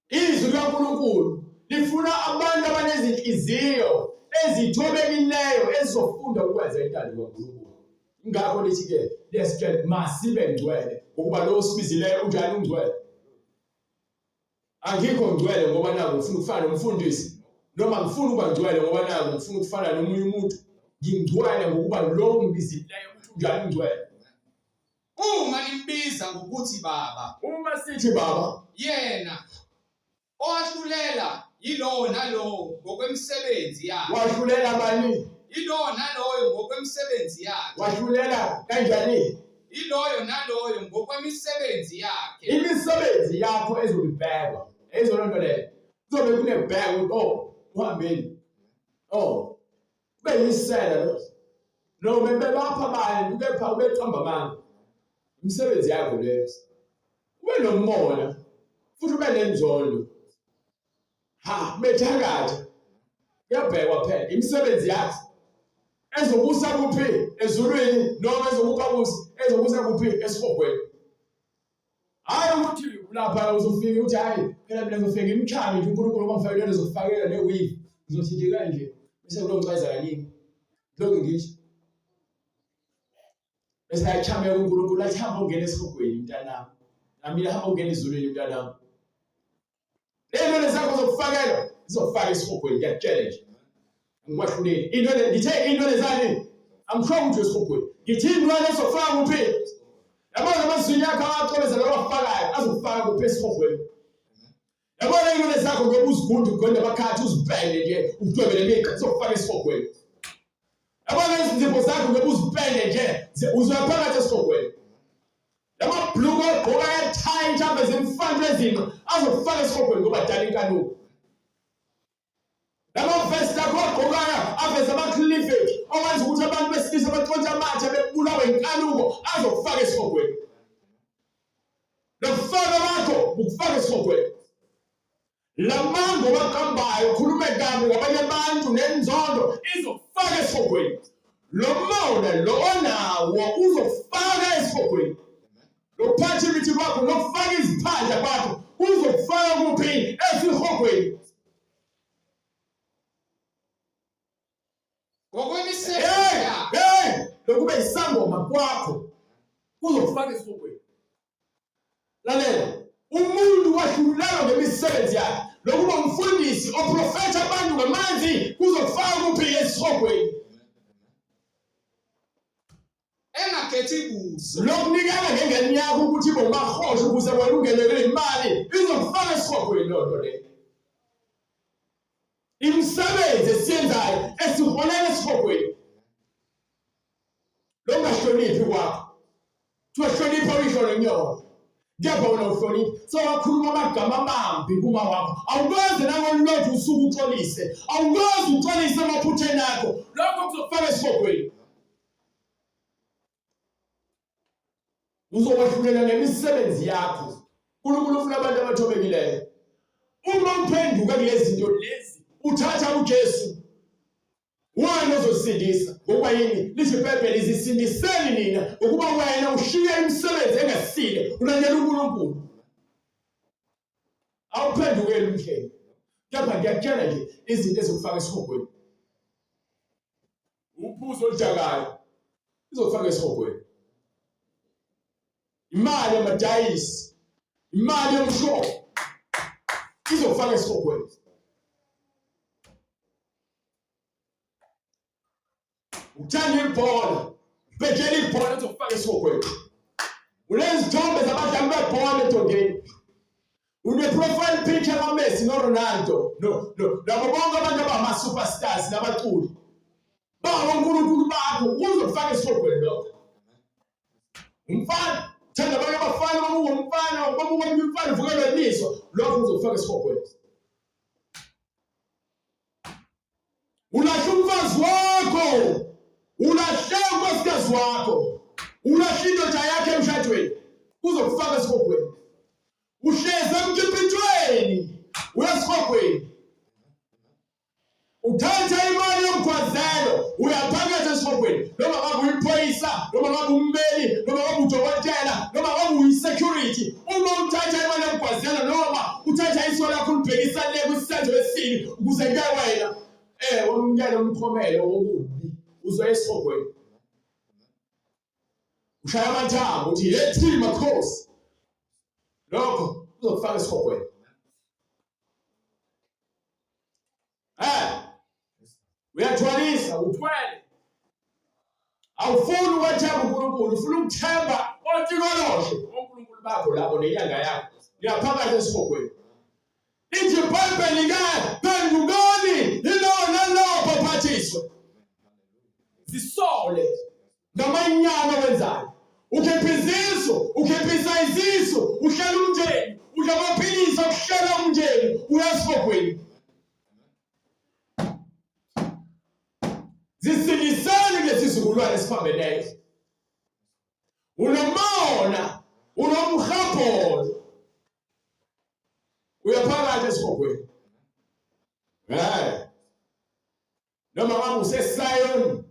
Izwi likaNkulunkulu lifuna abantu abanezinhliziyo ezithobekileyo ezizofunda ukwenza intando kaNkulunkulu. Ingakho lithi-ke lesitshela masibe ngcwele ngokuba lowo osibizileyo unjani ungcwele. Angikho ngcwele ngoba naku ngifuna ukufana nomfundisi noma ngifuna ukuba ngcwele ngoba naku ngifuna ukufana nomunye umuntu. Ngingcwele ngokuba lowo ongibizileyo ukuthi unjani ungcwele. Uma nimbiza ngokuthi baba. Uma sithi baba. Yena owahlulela yilowo nalowo ngokwemisebenzi yakhe. Wahlulela bani? Yilowo naloyo ngokwemisebenzi yakhe. Wahlulela kanjani? Yiloyo naloyo ngokwemisebenzi yakhe. Imisebenzi yakho ezobibhekwa. Eyizona nto leyo. Kuzobe kunebheka ukuthi oh uhambeni. Oh ube yisela lo noma bebapha abantu kepha ubeqamba amanga imisebenzi yakho leyo ube nomona futhi ube nenzondo ha bethakatha kuyabhekwa phela imisebenzi yakho ezokusa kuphi ezulwini noma ezokupha kusi ezokusa kuphi esihogweni Hayi ukuthi lapha uzofika uthi hayi phela mina ngizofika ngimchame nje uNkulunkulu uma ngifake lento zokufakela le weave ngizothi nje kanje bese kulongicwayiza kaningi lokho ngisho bese ayachameka uNkulunkulu athi hamba ungene esihogweni mntanami nami hamba ungene ezulwini mntanami Lento zakho zokufakela zizofaka esihogweni ngiyakutshela nje. Angikwahluleli. Into le ngithe into lezani angisho ukuthi esihogweni. Ngithi into lezofaka kuphi? Yabona amazinyo akho awacobeza lawafakayo azofaka kuphi esihogweni. Yabona into lezakho ngoba uzigunda ugonde amakhathi uzipende nje udwebe lemigqa zizofaka esihogweni. Yabona izinzipho zakho ngoba uzipende nje uzoya phakathi esihogweni. Lamabhuluku agqoka ayathayi aveze imfantu ezinqa azokufaka esihogweni ngoba dala inkanuko. Lamavesti akho agqokayo aveze ama-cleavage okwenza ukuthi abantu besilisa baxontshe amathe bebulawe inkanuko azokufaka esihogweni. Lokufaka kwakho ukufaka esihogweni. Lamanga owaqambayo ukhulume kabi ngabanye abantu nenzondo izokufaka esihogweni. Lo mona lo onawo uzokufaka esihogweni. Lokuphatha imithi kwakho nokufaka iziphandla kwakho kuzokufaka kuphi esihogweni. Ngokwemisebenzi yakhe. Hey, lokube isangoma kwakho kuzokufaka esihogweni. Lalela, umuntu wahlulelwa ngemisebenzi yakhe. Lokuba umfundisi oprofetha abantu ngamanzi kuzofaka kuphi esihogweni. Engakhethi buso. Lokunikela ngengane yakho ukuthi ibe umahosha ukuze wena ungenelwe imali izokufaka esihogweni loo nto leyo. Imisebenzi esiyenzayo esiholela esihogweni. Lokungahloniphi kwakho. Kuthiwa hlonipha uyihlo nonyoko. Kepha wena uhloniphi. Sewakhuluma amagama amambi kuma wakho. Awukwazi nangolulodwa usuku uxolise. Awukwazi uxolise emaphutheni akho. Lokho kuzokufaka esihogweni. Uzokwahlulela ngemisebenzi yakho. uNkulunkulu ufuna abantu abathobekileyo. Uma uphenduka kulezi zinto lezi, uthatha uJesu wena ozosindisa ngokuba yini lithi ibhayibheli zisindiseni nina ngokuba wena ushiya imisebenzi engasile ulandela uNkulunkulu awuphendukeli umhleli kepha ngiyakutshela nje izinto ezikufaka esihogweni uphuzo oludakayo izokufaka esihogweni imali yamadayisi imali yomshophi izokufaka esihogweni Uthanda ibhola, bhejela ibhola uzokufaka esihogweni. Unezithombe zabadlali bebhola edongeni. Une-profile picture kaMessi noRonaldo no no nabo bonke abantu abama-superstars nabaculi. Bawo uNkulunkulu bakho uzokufaka esihogweni lokho. Umfana thanda abanye abafana uma ungumfana uma ungomunye umfana uvukelwa imizwa lokho uzokufaka esihogweni. Ulahle umfazi wakho, ulahle unkosikazi wakho, ulahle indoda yakho emshadweni, kuzokufaka esihogweni. Uhlezi emkipitweni, uyesihogweni. Uthatha imali yomgwazelo uyaphakathi esihogweni, noma ngabe uyiphoyisa, noma ngabe ummeli, noma ngabe udokotela, noma ngabe uyi-security. Uma uthatha imali yomgwazelo noma uthatha iso lakho ulibhekisa le kwisenzo esibi ukuze ke wena wamukele umphomelo wokubi uzoya esihogweni. Ushaya amathambo uthi yethi makhosi, lokho uzokufaka esihogweni. Uyathwalisa uthwele, awufuni ukwethemba uNkulunkulu, ufuna ukuthemba otikoloshe onkulunkulu bakho labo nenyanga yakho, niyaphakathi esihogweni. Ithi iBhayibheli ke, phendukani yilowo nalowo bhaphathiswe, zisole ngamanyala owenzayo. Ukhipha izisu, ukhiphisa izisu, uhlela umndeni, udla amaphilisi okuhlela umndeni, uya esihogweni. Zisindiseni kulesi sizukulwane esiphambeneyo. Unomona, unomhobholo, uyaphakathi esihogweni. Noma ngabe useSayoni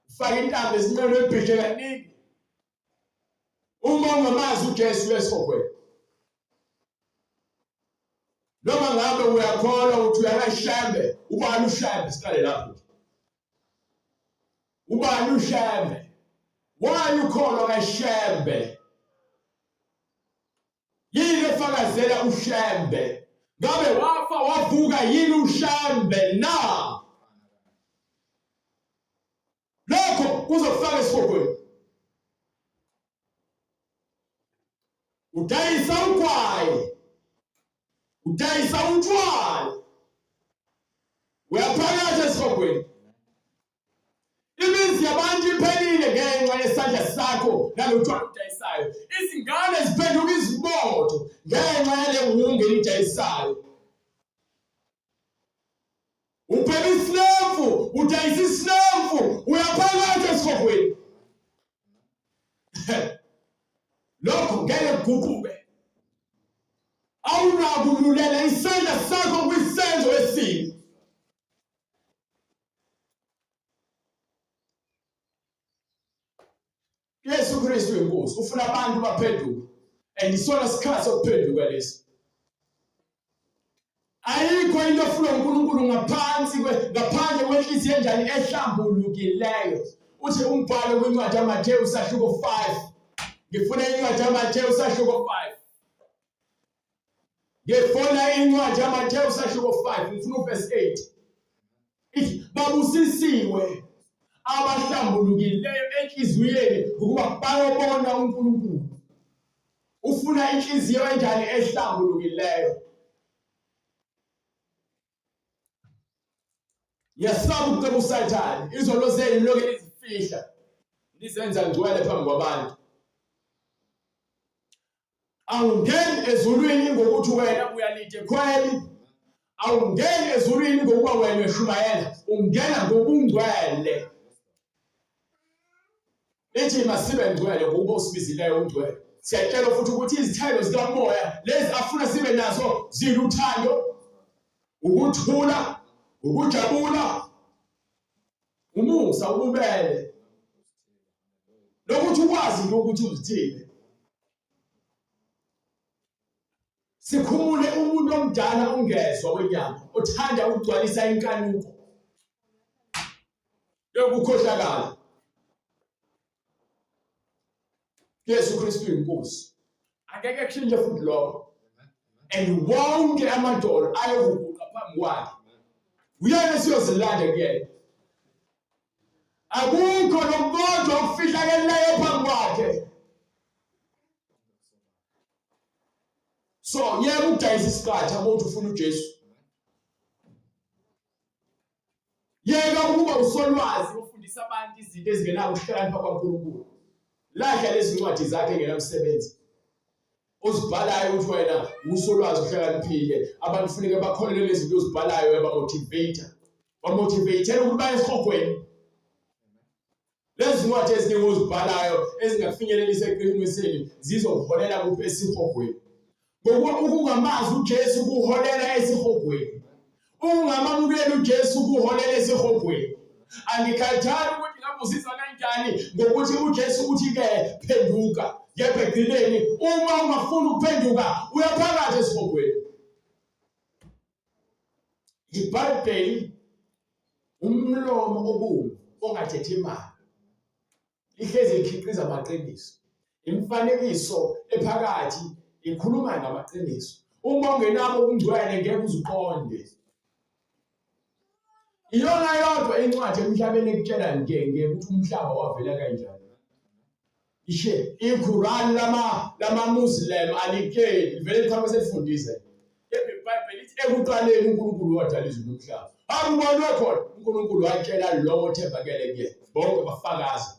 ufake intambo esinqeni uyibhije kaningi, uma ungamazi uJesu uyesihogweni. Noma ngabe uyakholwa ukuthi uyakashembe, ubani ushembe? Siqale lapho. Ubani ushembe? Why ukholwa kashembe? Yini efakazela uShembe? Ngabe wafa wavuka yini uShembe na? Lokho kuzofaka esihogweni. Udayisa ugwayi, udayisa utshwala, uyaphakathi esihogweni. Imizi yabantu iphelile ngenxa yesandla sakho nalotshwala odayisayo. Izingane ziphenduka izibotho ngenxa yale wungu elidayisayo. Ubhema isinemfu, udayisa isinemfu, uyaphakathi esihogweni. Lokho ngeke kuguquke. Awunakululela isandla sakho kwisenzo esibi. Yesu Kristu inkosi ufuna abantu baphenduke and isona sikhathi sokuphenduka lesi. Ayikho into efuna uNkulunkulu ngaphansi ngaphandle kwenhliziyo enjani ehlambulukileyo. Uthi umbhalo kwincwadi yaMathewu sahluko 5. Ngifuna incwadi yaMathewu sahluko 5. Ngifuna incwadi yaMathewu sahluko 5, ngifuna uverse 8. Ithi babusisiwe abahlambulukileyo enhliziyweni ngokuba bayobona uNkulunkulu. Ufuna inhliziyo enjani ehlambulukileyo? Ngiyasaba ukuceba uSathane, izono zenu lokhu nizifihla, nizenza ngcwele phambi kwabantu. Awungeni ezulwini ngokuthi wena uyalide khweli, awungeni ezulwini ngokuba wena uyashumayela, ungena ngobungcwele. Lithi masibe ngcwele ngokuba usibizileyo ungcwele. Siyatshelwa futhi ukuthi izithelo zikamoya lezi afuna sibe nazo ziluthando, ukuthula, ukujabula, umusa, ububele, nokuthi ukwazi nje ukuthi uzithile. Sikhumule umuntu omdala ongezwa wenyama othanda ukugcwalisa inkanuko yokukhohlakala. Jesu Kristu inkosi. Angeke kushintshe futhi lokho. And wonke amadolo ayokuguqa phambi kwakhe. Uyena esiyozilanda kuyena. Akukho nokukodwa okufihlakeleyo phambi kwakhe. So yeka ukudayisa isiqatha uma uthi ufuna uJesu. Yeka ukuba usolwazi ofundisa abantu izinto ezingenako ukuhlakanipha kwaNkulunkulu. Lahla lezi ncwadi zakhe engenamsebenzi. Ozibhalayo ukuthi wena usolwazi uhlakaniphile. Abantu kufuneka bakholelwe lezi zinto ozibhalayo uyabamotivate. Bamotivate ukuthi baye esihogweni. Lezi ncwadi eziningi ozibhalayo ezingakufinyelelisa eqinisweni zizokuholela kuphi esihogweni. Ngokuba ukungamazi uJesu kuholela esihogweni. Ukungamamukeli uJesu kuholela esihogweni. Angikhathali ukuthi ngabe uzizwa kanjani ngokuthi uJesu uthi-ke phenduka. Kepha ekugcineni uma ungafuni ukuphenduka uyaphakathi esihogweni. IBhayibheli umlomo obomvu ongathethi imali lihlezi likhiqiza amaqiniso. Imifanekiso ephakathi ikhuluma ngamaqiniso. Uma ungenabo ubungcwele ngeke uzuqonde. Iyona yodwa incwadi emhlabeni ekutshela nje ukuthi umhlaba wavela kanjani. Ishe iQuran lama lama Muslim alikeli livele liqhamuke selifundise. Kepha iBhayibheli lithi ekuqaleni uNkulunkulu wadala izulu nomhlaba. Akubonwe khona uNkulunkulu watshela lowo othembakele kuyena. Bonke bafakaza.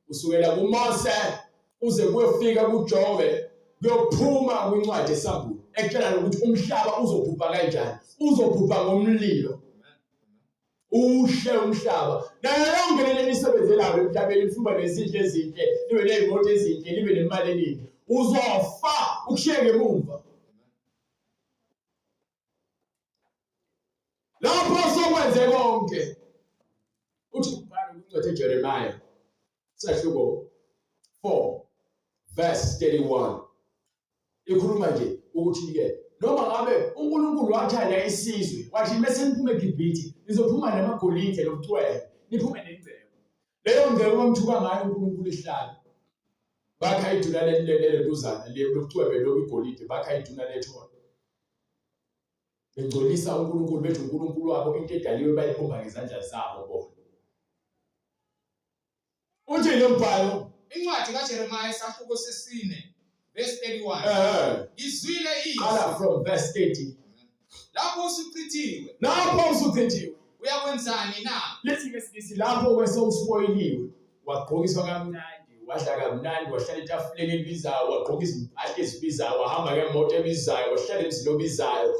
Kusukela kuMose kuze kuyofika kuJobe kuyophuma kwincwadi esambulo ekutshela nokuthi umhlaba uzobhubha kanjani uzobhubha ngomlilo Ushe umhlaba nayo yonke le nisebenzelayo emhlabeni nifuba nezindlu ezinhle nibe nezimoto ezinhle nibe nemali eningi uzofa ukushiye ngemumva lapho sokwenze konke uthi ubhalo kwincwadi eJeremiah sahluko 4 verse 31 ikhuluma nje ukuthi-ke noma ngabe uNkulunkulu wathanda isizwe wathi mese niphume eGibhithe nizophuma namagolide nobucwebe niphume nengcebo leyo ngcebo bamthuka ngayo uNkulunkulu ihlala bakha iduna lelentuzana lobucwebe lobu igolide bakha iduna lethole bengcolisa uNkulunkulu bethi uNkulunkulu wabo into edaliwe bayibumba ngezandla zabo bona Uthi lo mbhalo incwadi kaJeremiah isahluko sesine verse 31. Eh. Ngizwile izwi. Qala from verse 30. Lapho usuchithiwe. Lapho usuchithiwe. Uyakwenzani na? Lithi ngesingisi lapho kwesewuspoyiliwe wagqokiswa kamnandi wadla kamnandi wahlala etafuleni elibizayo wagqoka izimpahla ezibizayo wahamba ngemoto ebizayo wahlala emzini obizayo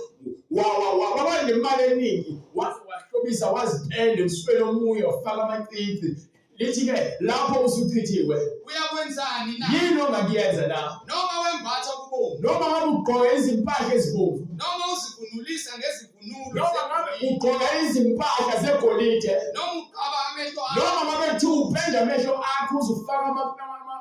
waba nemali eningi waze wahlobisa wazipenda emsweni omuye wafaka amacici Lithi-ke lapho usuchithiwe uyakwenzani na? Yini ongakuyenza na? Noma wembatha okubomvu, noma ngabe ugqoka izimpahla ezibomvu, noma uzivunulisa ngezivunulo, noma ngabe ugqoka izimpahla zegolide, noma uqaba amehlo akho, noma ngabe kuthiwa upenda amehlo akho uzufaka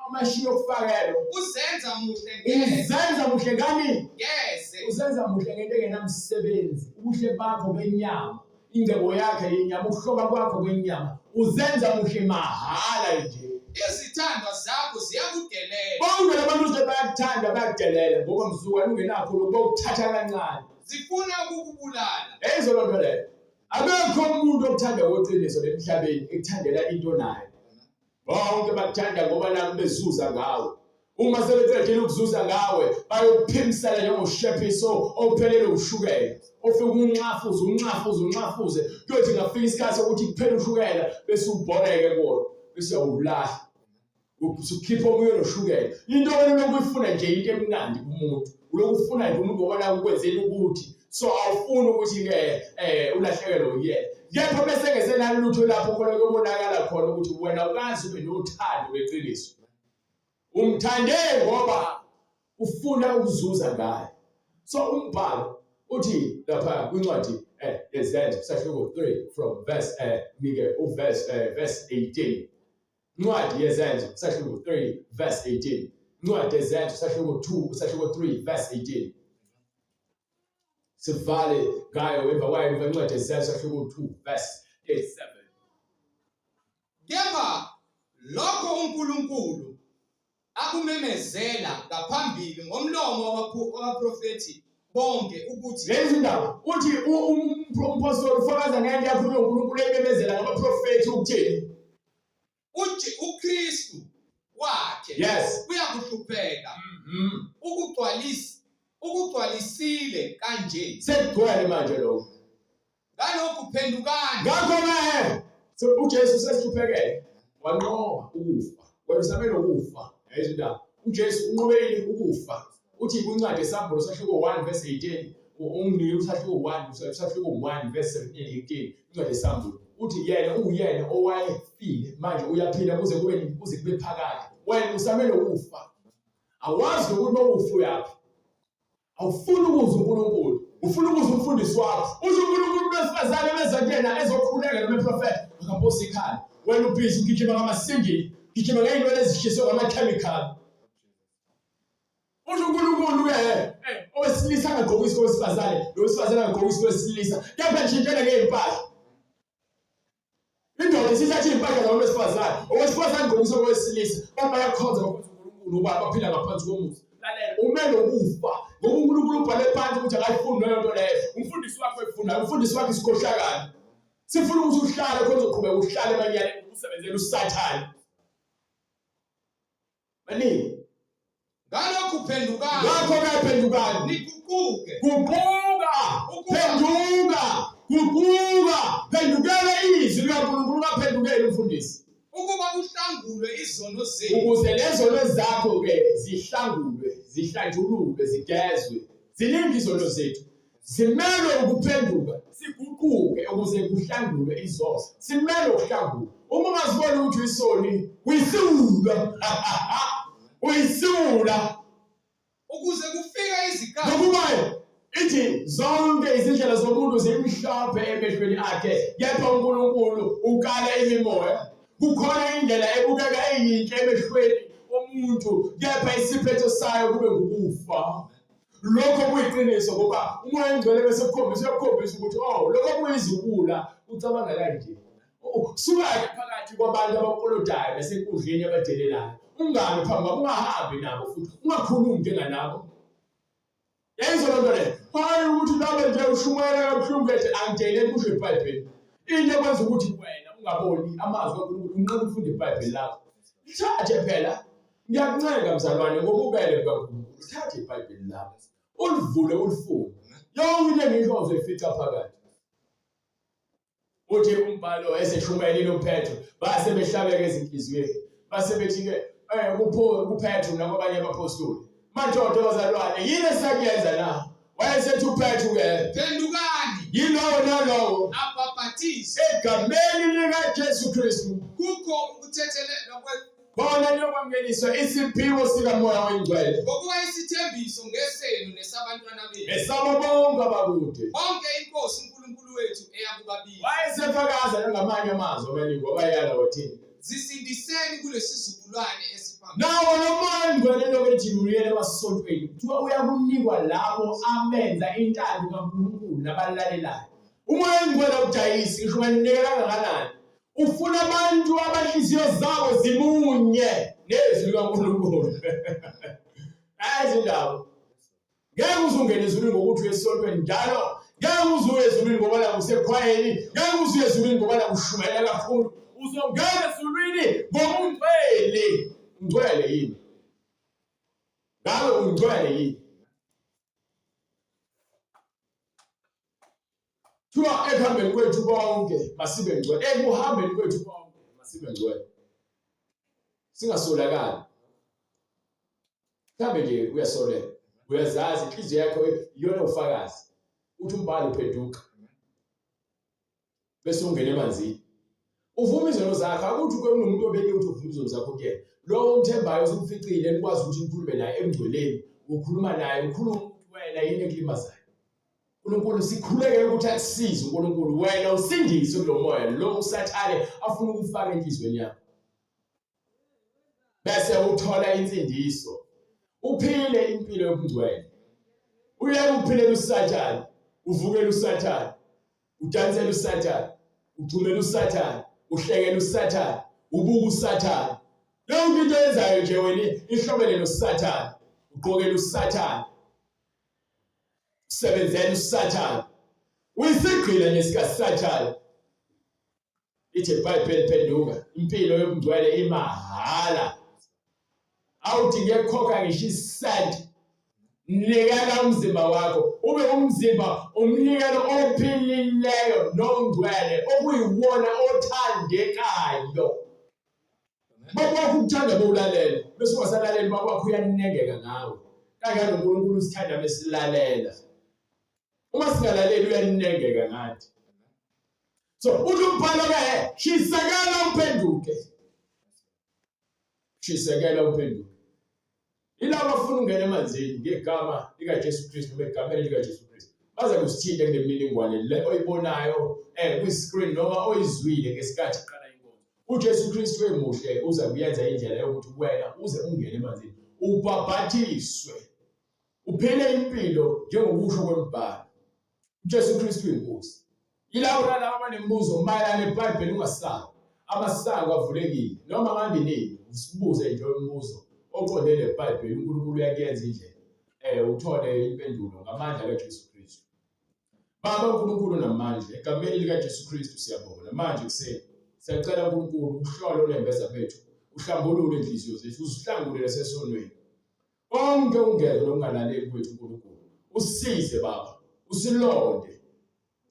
amashiya okufakelo, uzenza muhle ngeze, uzenza muhle ngani? Ngeze, uzenza muhle ngento engenamsebenzi, ubuhle bakho benyama Ingcebo yakhe yenyama, ukuhloba kwakho kwenyama, uzenza muhle mahhala nje. Izithandwa zakho ziyakudelela. Bonke labantu nje bayakuthanda bayakudelela ngoba mzukwane ungenakho lokhu bokuthatha kancane. Zifuna ukukubulala. Eyizo loo nto leyo. Akekho umuntu okuthanda kweqiniso lemhlabeni ekuthandela into nayo. Bonke bakuthanda ngoba nabo bezuza ngawe. Uma sebeqedile ukuzuza ngawe bayokuphimisela njengoshephiso ophelele ushukela. Ofike unxafuze unxafuze unxafuze kuyothi ngafika isikhathi sokuthi kuphele ushukela bese ubhoreke kuwona bese uyawulahla. Usukhipha omunye noshukela. Into wena lokhu uyifuna nje into emnandi kumuntu. Ulokhu ufuna nje umuntu ngoba la ukwenzela ukuthi so awufuni ukuthi ke ulahlekelwe uyena. Kepha bese ngesenalo lutho lapho khona kuyobonakala khona ukuthi wena ukazi ube nothando lweqiniso. Umthande ngoba ufuna ukuzuza ngaye. So umbhalo uthi lapha kwincwadi yeZenzo sahluko 3 from verse nike uverse verse 18. Incwadi yeZenzo sahluko 3 verse 18. Incwadi yeZenzo sahluko 2 sahluko 3 verse 18. Sivale ngayo emva kwayo incwadi yeZenzo sahluko 2 verse 37. Kepha lokho uNkulunkulu akumemezela ngaphambili ngomlomo wabaprofethi bonke ukuthi lezi ndaba uthi umpostoli ufakaza ngento yakhulunywa uNkulunkulu eyimemezela ngabaprofethi ukuthini uthi uKristu wakhe yes uyakuhlupheka ukugcwalisa ukugcwalisile kanje sekugcwele manje lokho ngalokhu phendukani ngakho-ke so uJesu sesihluphekele wanqoba ukufa wena usamele ukufa yayizwa indaba uJesu unqobele ukufa uthi kwincwadi yesambulo sahluko 1 verse 18 unginike usahluko 1 usahluko 1 verse 17 18 incwadi yesambulo uthi yena uwuyena owayefile manje uyaphila kuze kube kuze kube phakade wena usamele ukufa awazi nokuthi mawufa uyaphi Awufuni ukuzwa uNkulunkulu, ufuna ukuzwa umfundisi wakho. Uthi uNkulunkulu umuntu wesifazane beza kuyena ezokhuleka noma eprofetha, akaphosa ikhala. Wena ubhizi ugijima ngamasingili, gijima ngey'nwele ezishiswe ngama-chemical. Uthi uNkulunkulu-ke owesilisa angagqokisi kowesifazane, nowesifazane angagqokisi kowesilisa, kepha nishintshene ngey'mpahla. Indoda isithatha iy'mpahla zabantu besifazane, owesifazane ngqokisa owesilisa, abantu bayakhonza bakhonza uNkulunkulu ngoba baphila ngaphansi komusa. Lalela, umele ukufa ngoba uNkulunkulu ubhale phansi ukuthi akayifuni leyo nto leyo. Umfundisi wakho efunayo, umfundisi wakho isikhohlakali. Sifuna ukuthi uhlale khona uzoqhubeka uhlale emanyaleni usebenzele uSathane. Baningi. Ngalokhu phendukani. Ngakho-ke phendukani. Niguquke. Guquka. Phenduka. Guquka. Phendukela izwi likaNkulunkulu ungaphendukeli umfundisi. Ukuba kuhlangulwe izono zenu. Ukuze lezono zakho-ke zihlangulwe, zihlanjululwe, zigezwe. Ziningi izono zethu. Simelwe ukuphenduka, siguquke ukuze kuhlangulwe izono. Simelwe ukuhlangulwa. Uma ungaziboni ukuthi uyisoni, uyisiwula. Uyisiwula. Ukuze kufike izikhathi. Ngokuba ithi zonke izindlela zomuntu zimhlophe emehlweni akhe, kepha uNkulunkulu ukala imimoya. Kukhona indlela ebukeka eyinhle emehlweni omuntu, kepha isiphetho sayo kube ngukufa. Lokho kuyiqiniso ngoba umoya ongcwele bese kukhombisa uyakukhombisa ukuthi oh lokho kuyiziwula ucabanga kanje. Oh, suka-ke phakathi kwabantu abakolodayo nasenkundleni abadelelayo. Ungami phambi kwabo, ungahambi nabo futhi ungakhulumi njenganabo. Yayizwa loo nto leyo. Hhayi ukuthi laba nje ushumayela kabuhlungu ethi angideleli kusho iBhayibheli. Into ekwenza ukuthi wena ungaboni amazwi kaNkulunkulu unqena ukufunda iBhayibheli lakho. Lithathe phela Ngiyakuncenga mzalwane ngobubele bukaNkulunkulu, thatha iBhayibheli lakho ulivule ulifunde. Yonke into engisho uzoyifica phakathi. Uthi umbhalo eseshumayelile uPetru, base behlabeka ezinhliziyweni. Base bethi-ke kuPetru nakwabanye abaphostoli, madoda bazalwane, yini esakuyenza na? Wayesethi uPetru-ke, Phendukani, yilowo nalowo abhabhatizwe egameni likaJesu Kristu kukho ukuthethelelwa Khona niyokwamukeliswa isiphiwo sikaMoya oyiNgcwele. Ngokuba isithembiso ngesenu nesabantwana benu. Nesabo bonke abakude. Bonke iNkosi uNkulunkulu wethu eyakubabiza. Wayesefakaza nangamanye amazwi amaningi wabayala wathi. Zisindiseni kulesizukulwane esiphambi. Nawo lo Moya oyiNgcwele lokhu ethi uyele emasontweni kuthiwa uyakunikwa labo abenza intando kaNkulunkulu nabalalelayo. Umoya oyiNgcwele awudayisi ngisho unganikela kangakanani. Ufuna abantu abanhliziyo zabo zimunye nezwi likaNkulunkulu. Hayi indaba. Ngeke uzungene ezulwini ngokuthi uyesontweni njalo. Ngeke uzuye ezulwini ngoba la usekhwayeni, ngeke uzuye ezulwini ngoba la ushumayela kakhulu. Uzongena ezulwini ngoba ungcwele. Ungcwele yini? Ngabe ungcwele yini? Kuthiwa ekuhambeni kwethu konke masibe ngcwele, ekuhambeni kwethu konke masibe ngcwele, singasolakali. Mhlawumbe nje uyasoleka, uyazazi inhliziyo yakho iyona ufakazi, uthi umbhalo uphenduka bese ungena emanzini uvuma izono zakho. Akuthi kunomuntu obeke ukuthi uvuma izono zakho kuyena lowo omthembayo usumficile, nikwazi ukuthi nikhulume naye emngcweleni, ukhuluma naye ukhuluma ukuthi wena yini ekulimazayo. uNkulunkulu sikhulekele ukuthi akusize uNkulunkulu, wena usindiswe kulo moya lo uSathane afuna ukufaka enhliziyweni yakho, bese uthola insindiso, uphile impilo yobungcwele, uyeke ukuphilela uSathane, uvukele uSathane, udansela uSathane, ugxumela uSathane, uhlekela uSathane, ubuka uSathane. Yonke into oyenzayo nje wena ihlobene noSathane, ugqokela uSathane, usebenzela uSathane, uyisigqila nje sikaSathane. Ithi iBhayibheli phenduka, impilo yobungcwele imahhala. Awudinge ukukhokha ngisho isenti. Nikela umzimba wakho ube umzimba umnikelo ophilileyo nongcwele okuyiwona othandekayo. Baba wakho ukuthanda bowulalela, bese ungasalaleli baba wakho uyanengeka ngawe. Kanjalo uNkulunkulu usithanda besilalela. Uma singalaleli uyanengeka ngathi. So uthi umbhalo ke shisekela uphenduke. Shisekela uphenduke. Yilabo abafuna ukungena emanzini ngegama likaJesu Kristu noma egameni likaJesu Kristu. Baza kusithinta kule mininingwane le oyibonayo kwi-screen noma oyizwile ngesikhathi iqala inkonzo. UJesu Kristu emuhle uza kuyenza indlela yokuthi wena uze ungene emanzini ubhabhathiswe uphile impilo njengokusho kwemibhalo. uJesu Kristu uyinkosi. Yilabo nalabo abanemibuzo mayelana neBhayibheli ungasabi. Amasango avulekile noma ngabe nini usibuze nje umbuzo oqonde neBhayibheli uNkulunkulu uyakuyenza indlela uthole impendulo ngamandla kaJesu Kristu. Baba uNkulunkulu namandla egameni likaJesu Kristu siyabonga manje kuseni siyacela uNkulunkulu uhlole onembeza bethu uhlambulule inhliziyo zethu uzihlangule lesesonweni konke ungeke nokungalaleli kwethu uNkulunkulu usisize Baba usilonde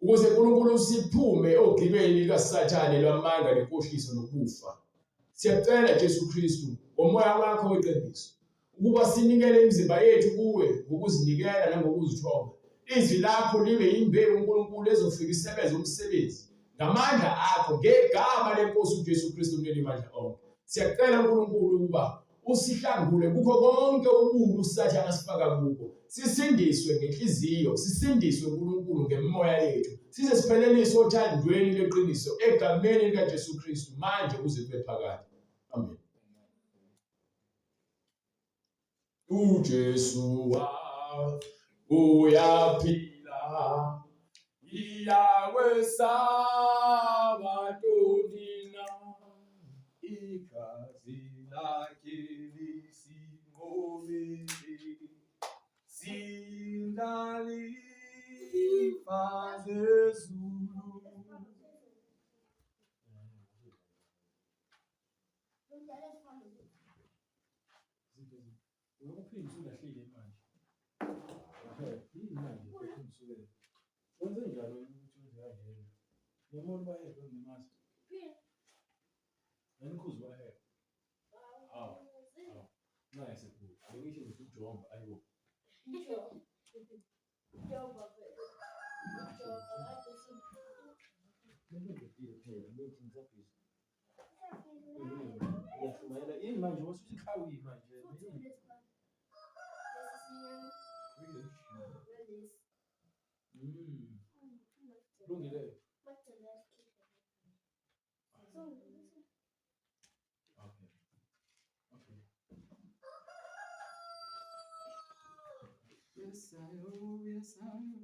ukuze uNkulunkulu siphume ogibeni likaSathane lwamanga nenkohliso nokufa. Siyacela Jesu Kristu ngomoya wakho weqiniso ukuba sinikele imizimba yethu kuwe ngokuzinikela nangokuzithoba. Izwi lakho libe yimbewu uNkulunkulu ezofika isebenze umsebenzi ngamandla akho ngegama lenkosi uJesu Kristu umninimandla onke. Siyacela uNkulunkulu ukuba usihlangule kukho konke ububi uSathane asifaka kuko, sisindiswe ngenhliziyo, sisindiswe uNkulunkulu ngemimoya yethu, size sipheleliswe othandweni lweqiniso egameni likaJesu Kristu manje kuze kube phakade. Amen. uJesu uyaphila iyakwesaba ntoni na igazi lakhe lisinqobile sindalifa zezulu. Uyokuphinde usulahlile manje. Yini manje futhi ngisukele. Wenze njani wena ukuthi wenze kanjena? Niyabona ubayedwa ngimazi. Nanikhuza ubayedwa. Hawu. Hawu. Nice bhuti. Bengisho ngithi ujomba ayibo. Jomba phela. Jomba kade Bengingedile phela, bengithi ngisabhizi. Uyashumayela yini manje wasuthi qhawi manje. Mm. Lungile. Okay. Okay. Yes, I, oh, yes, I.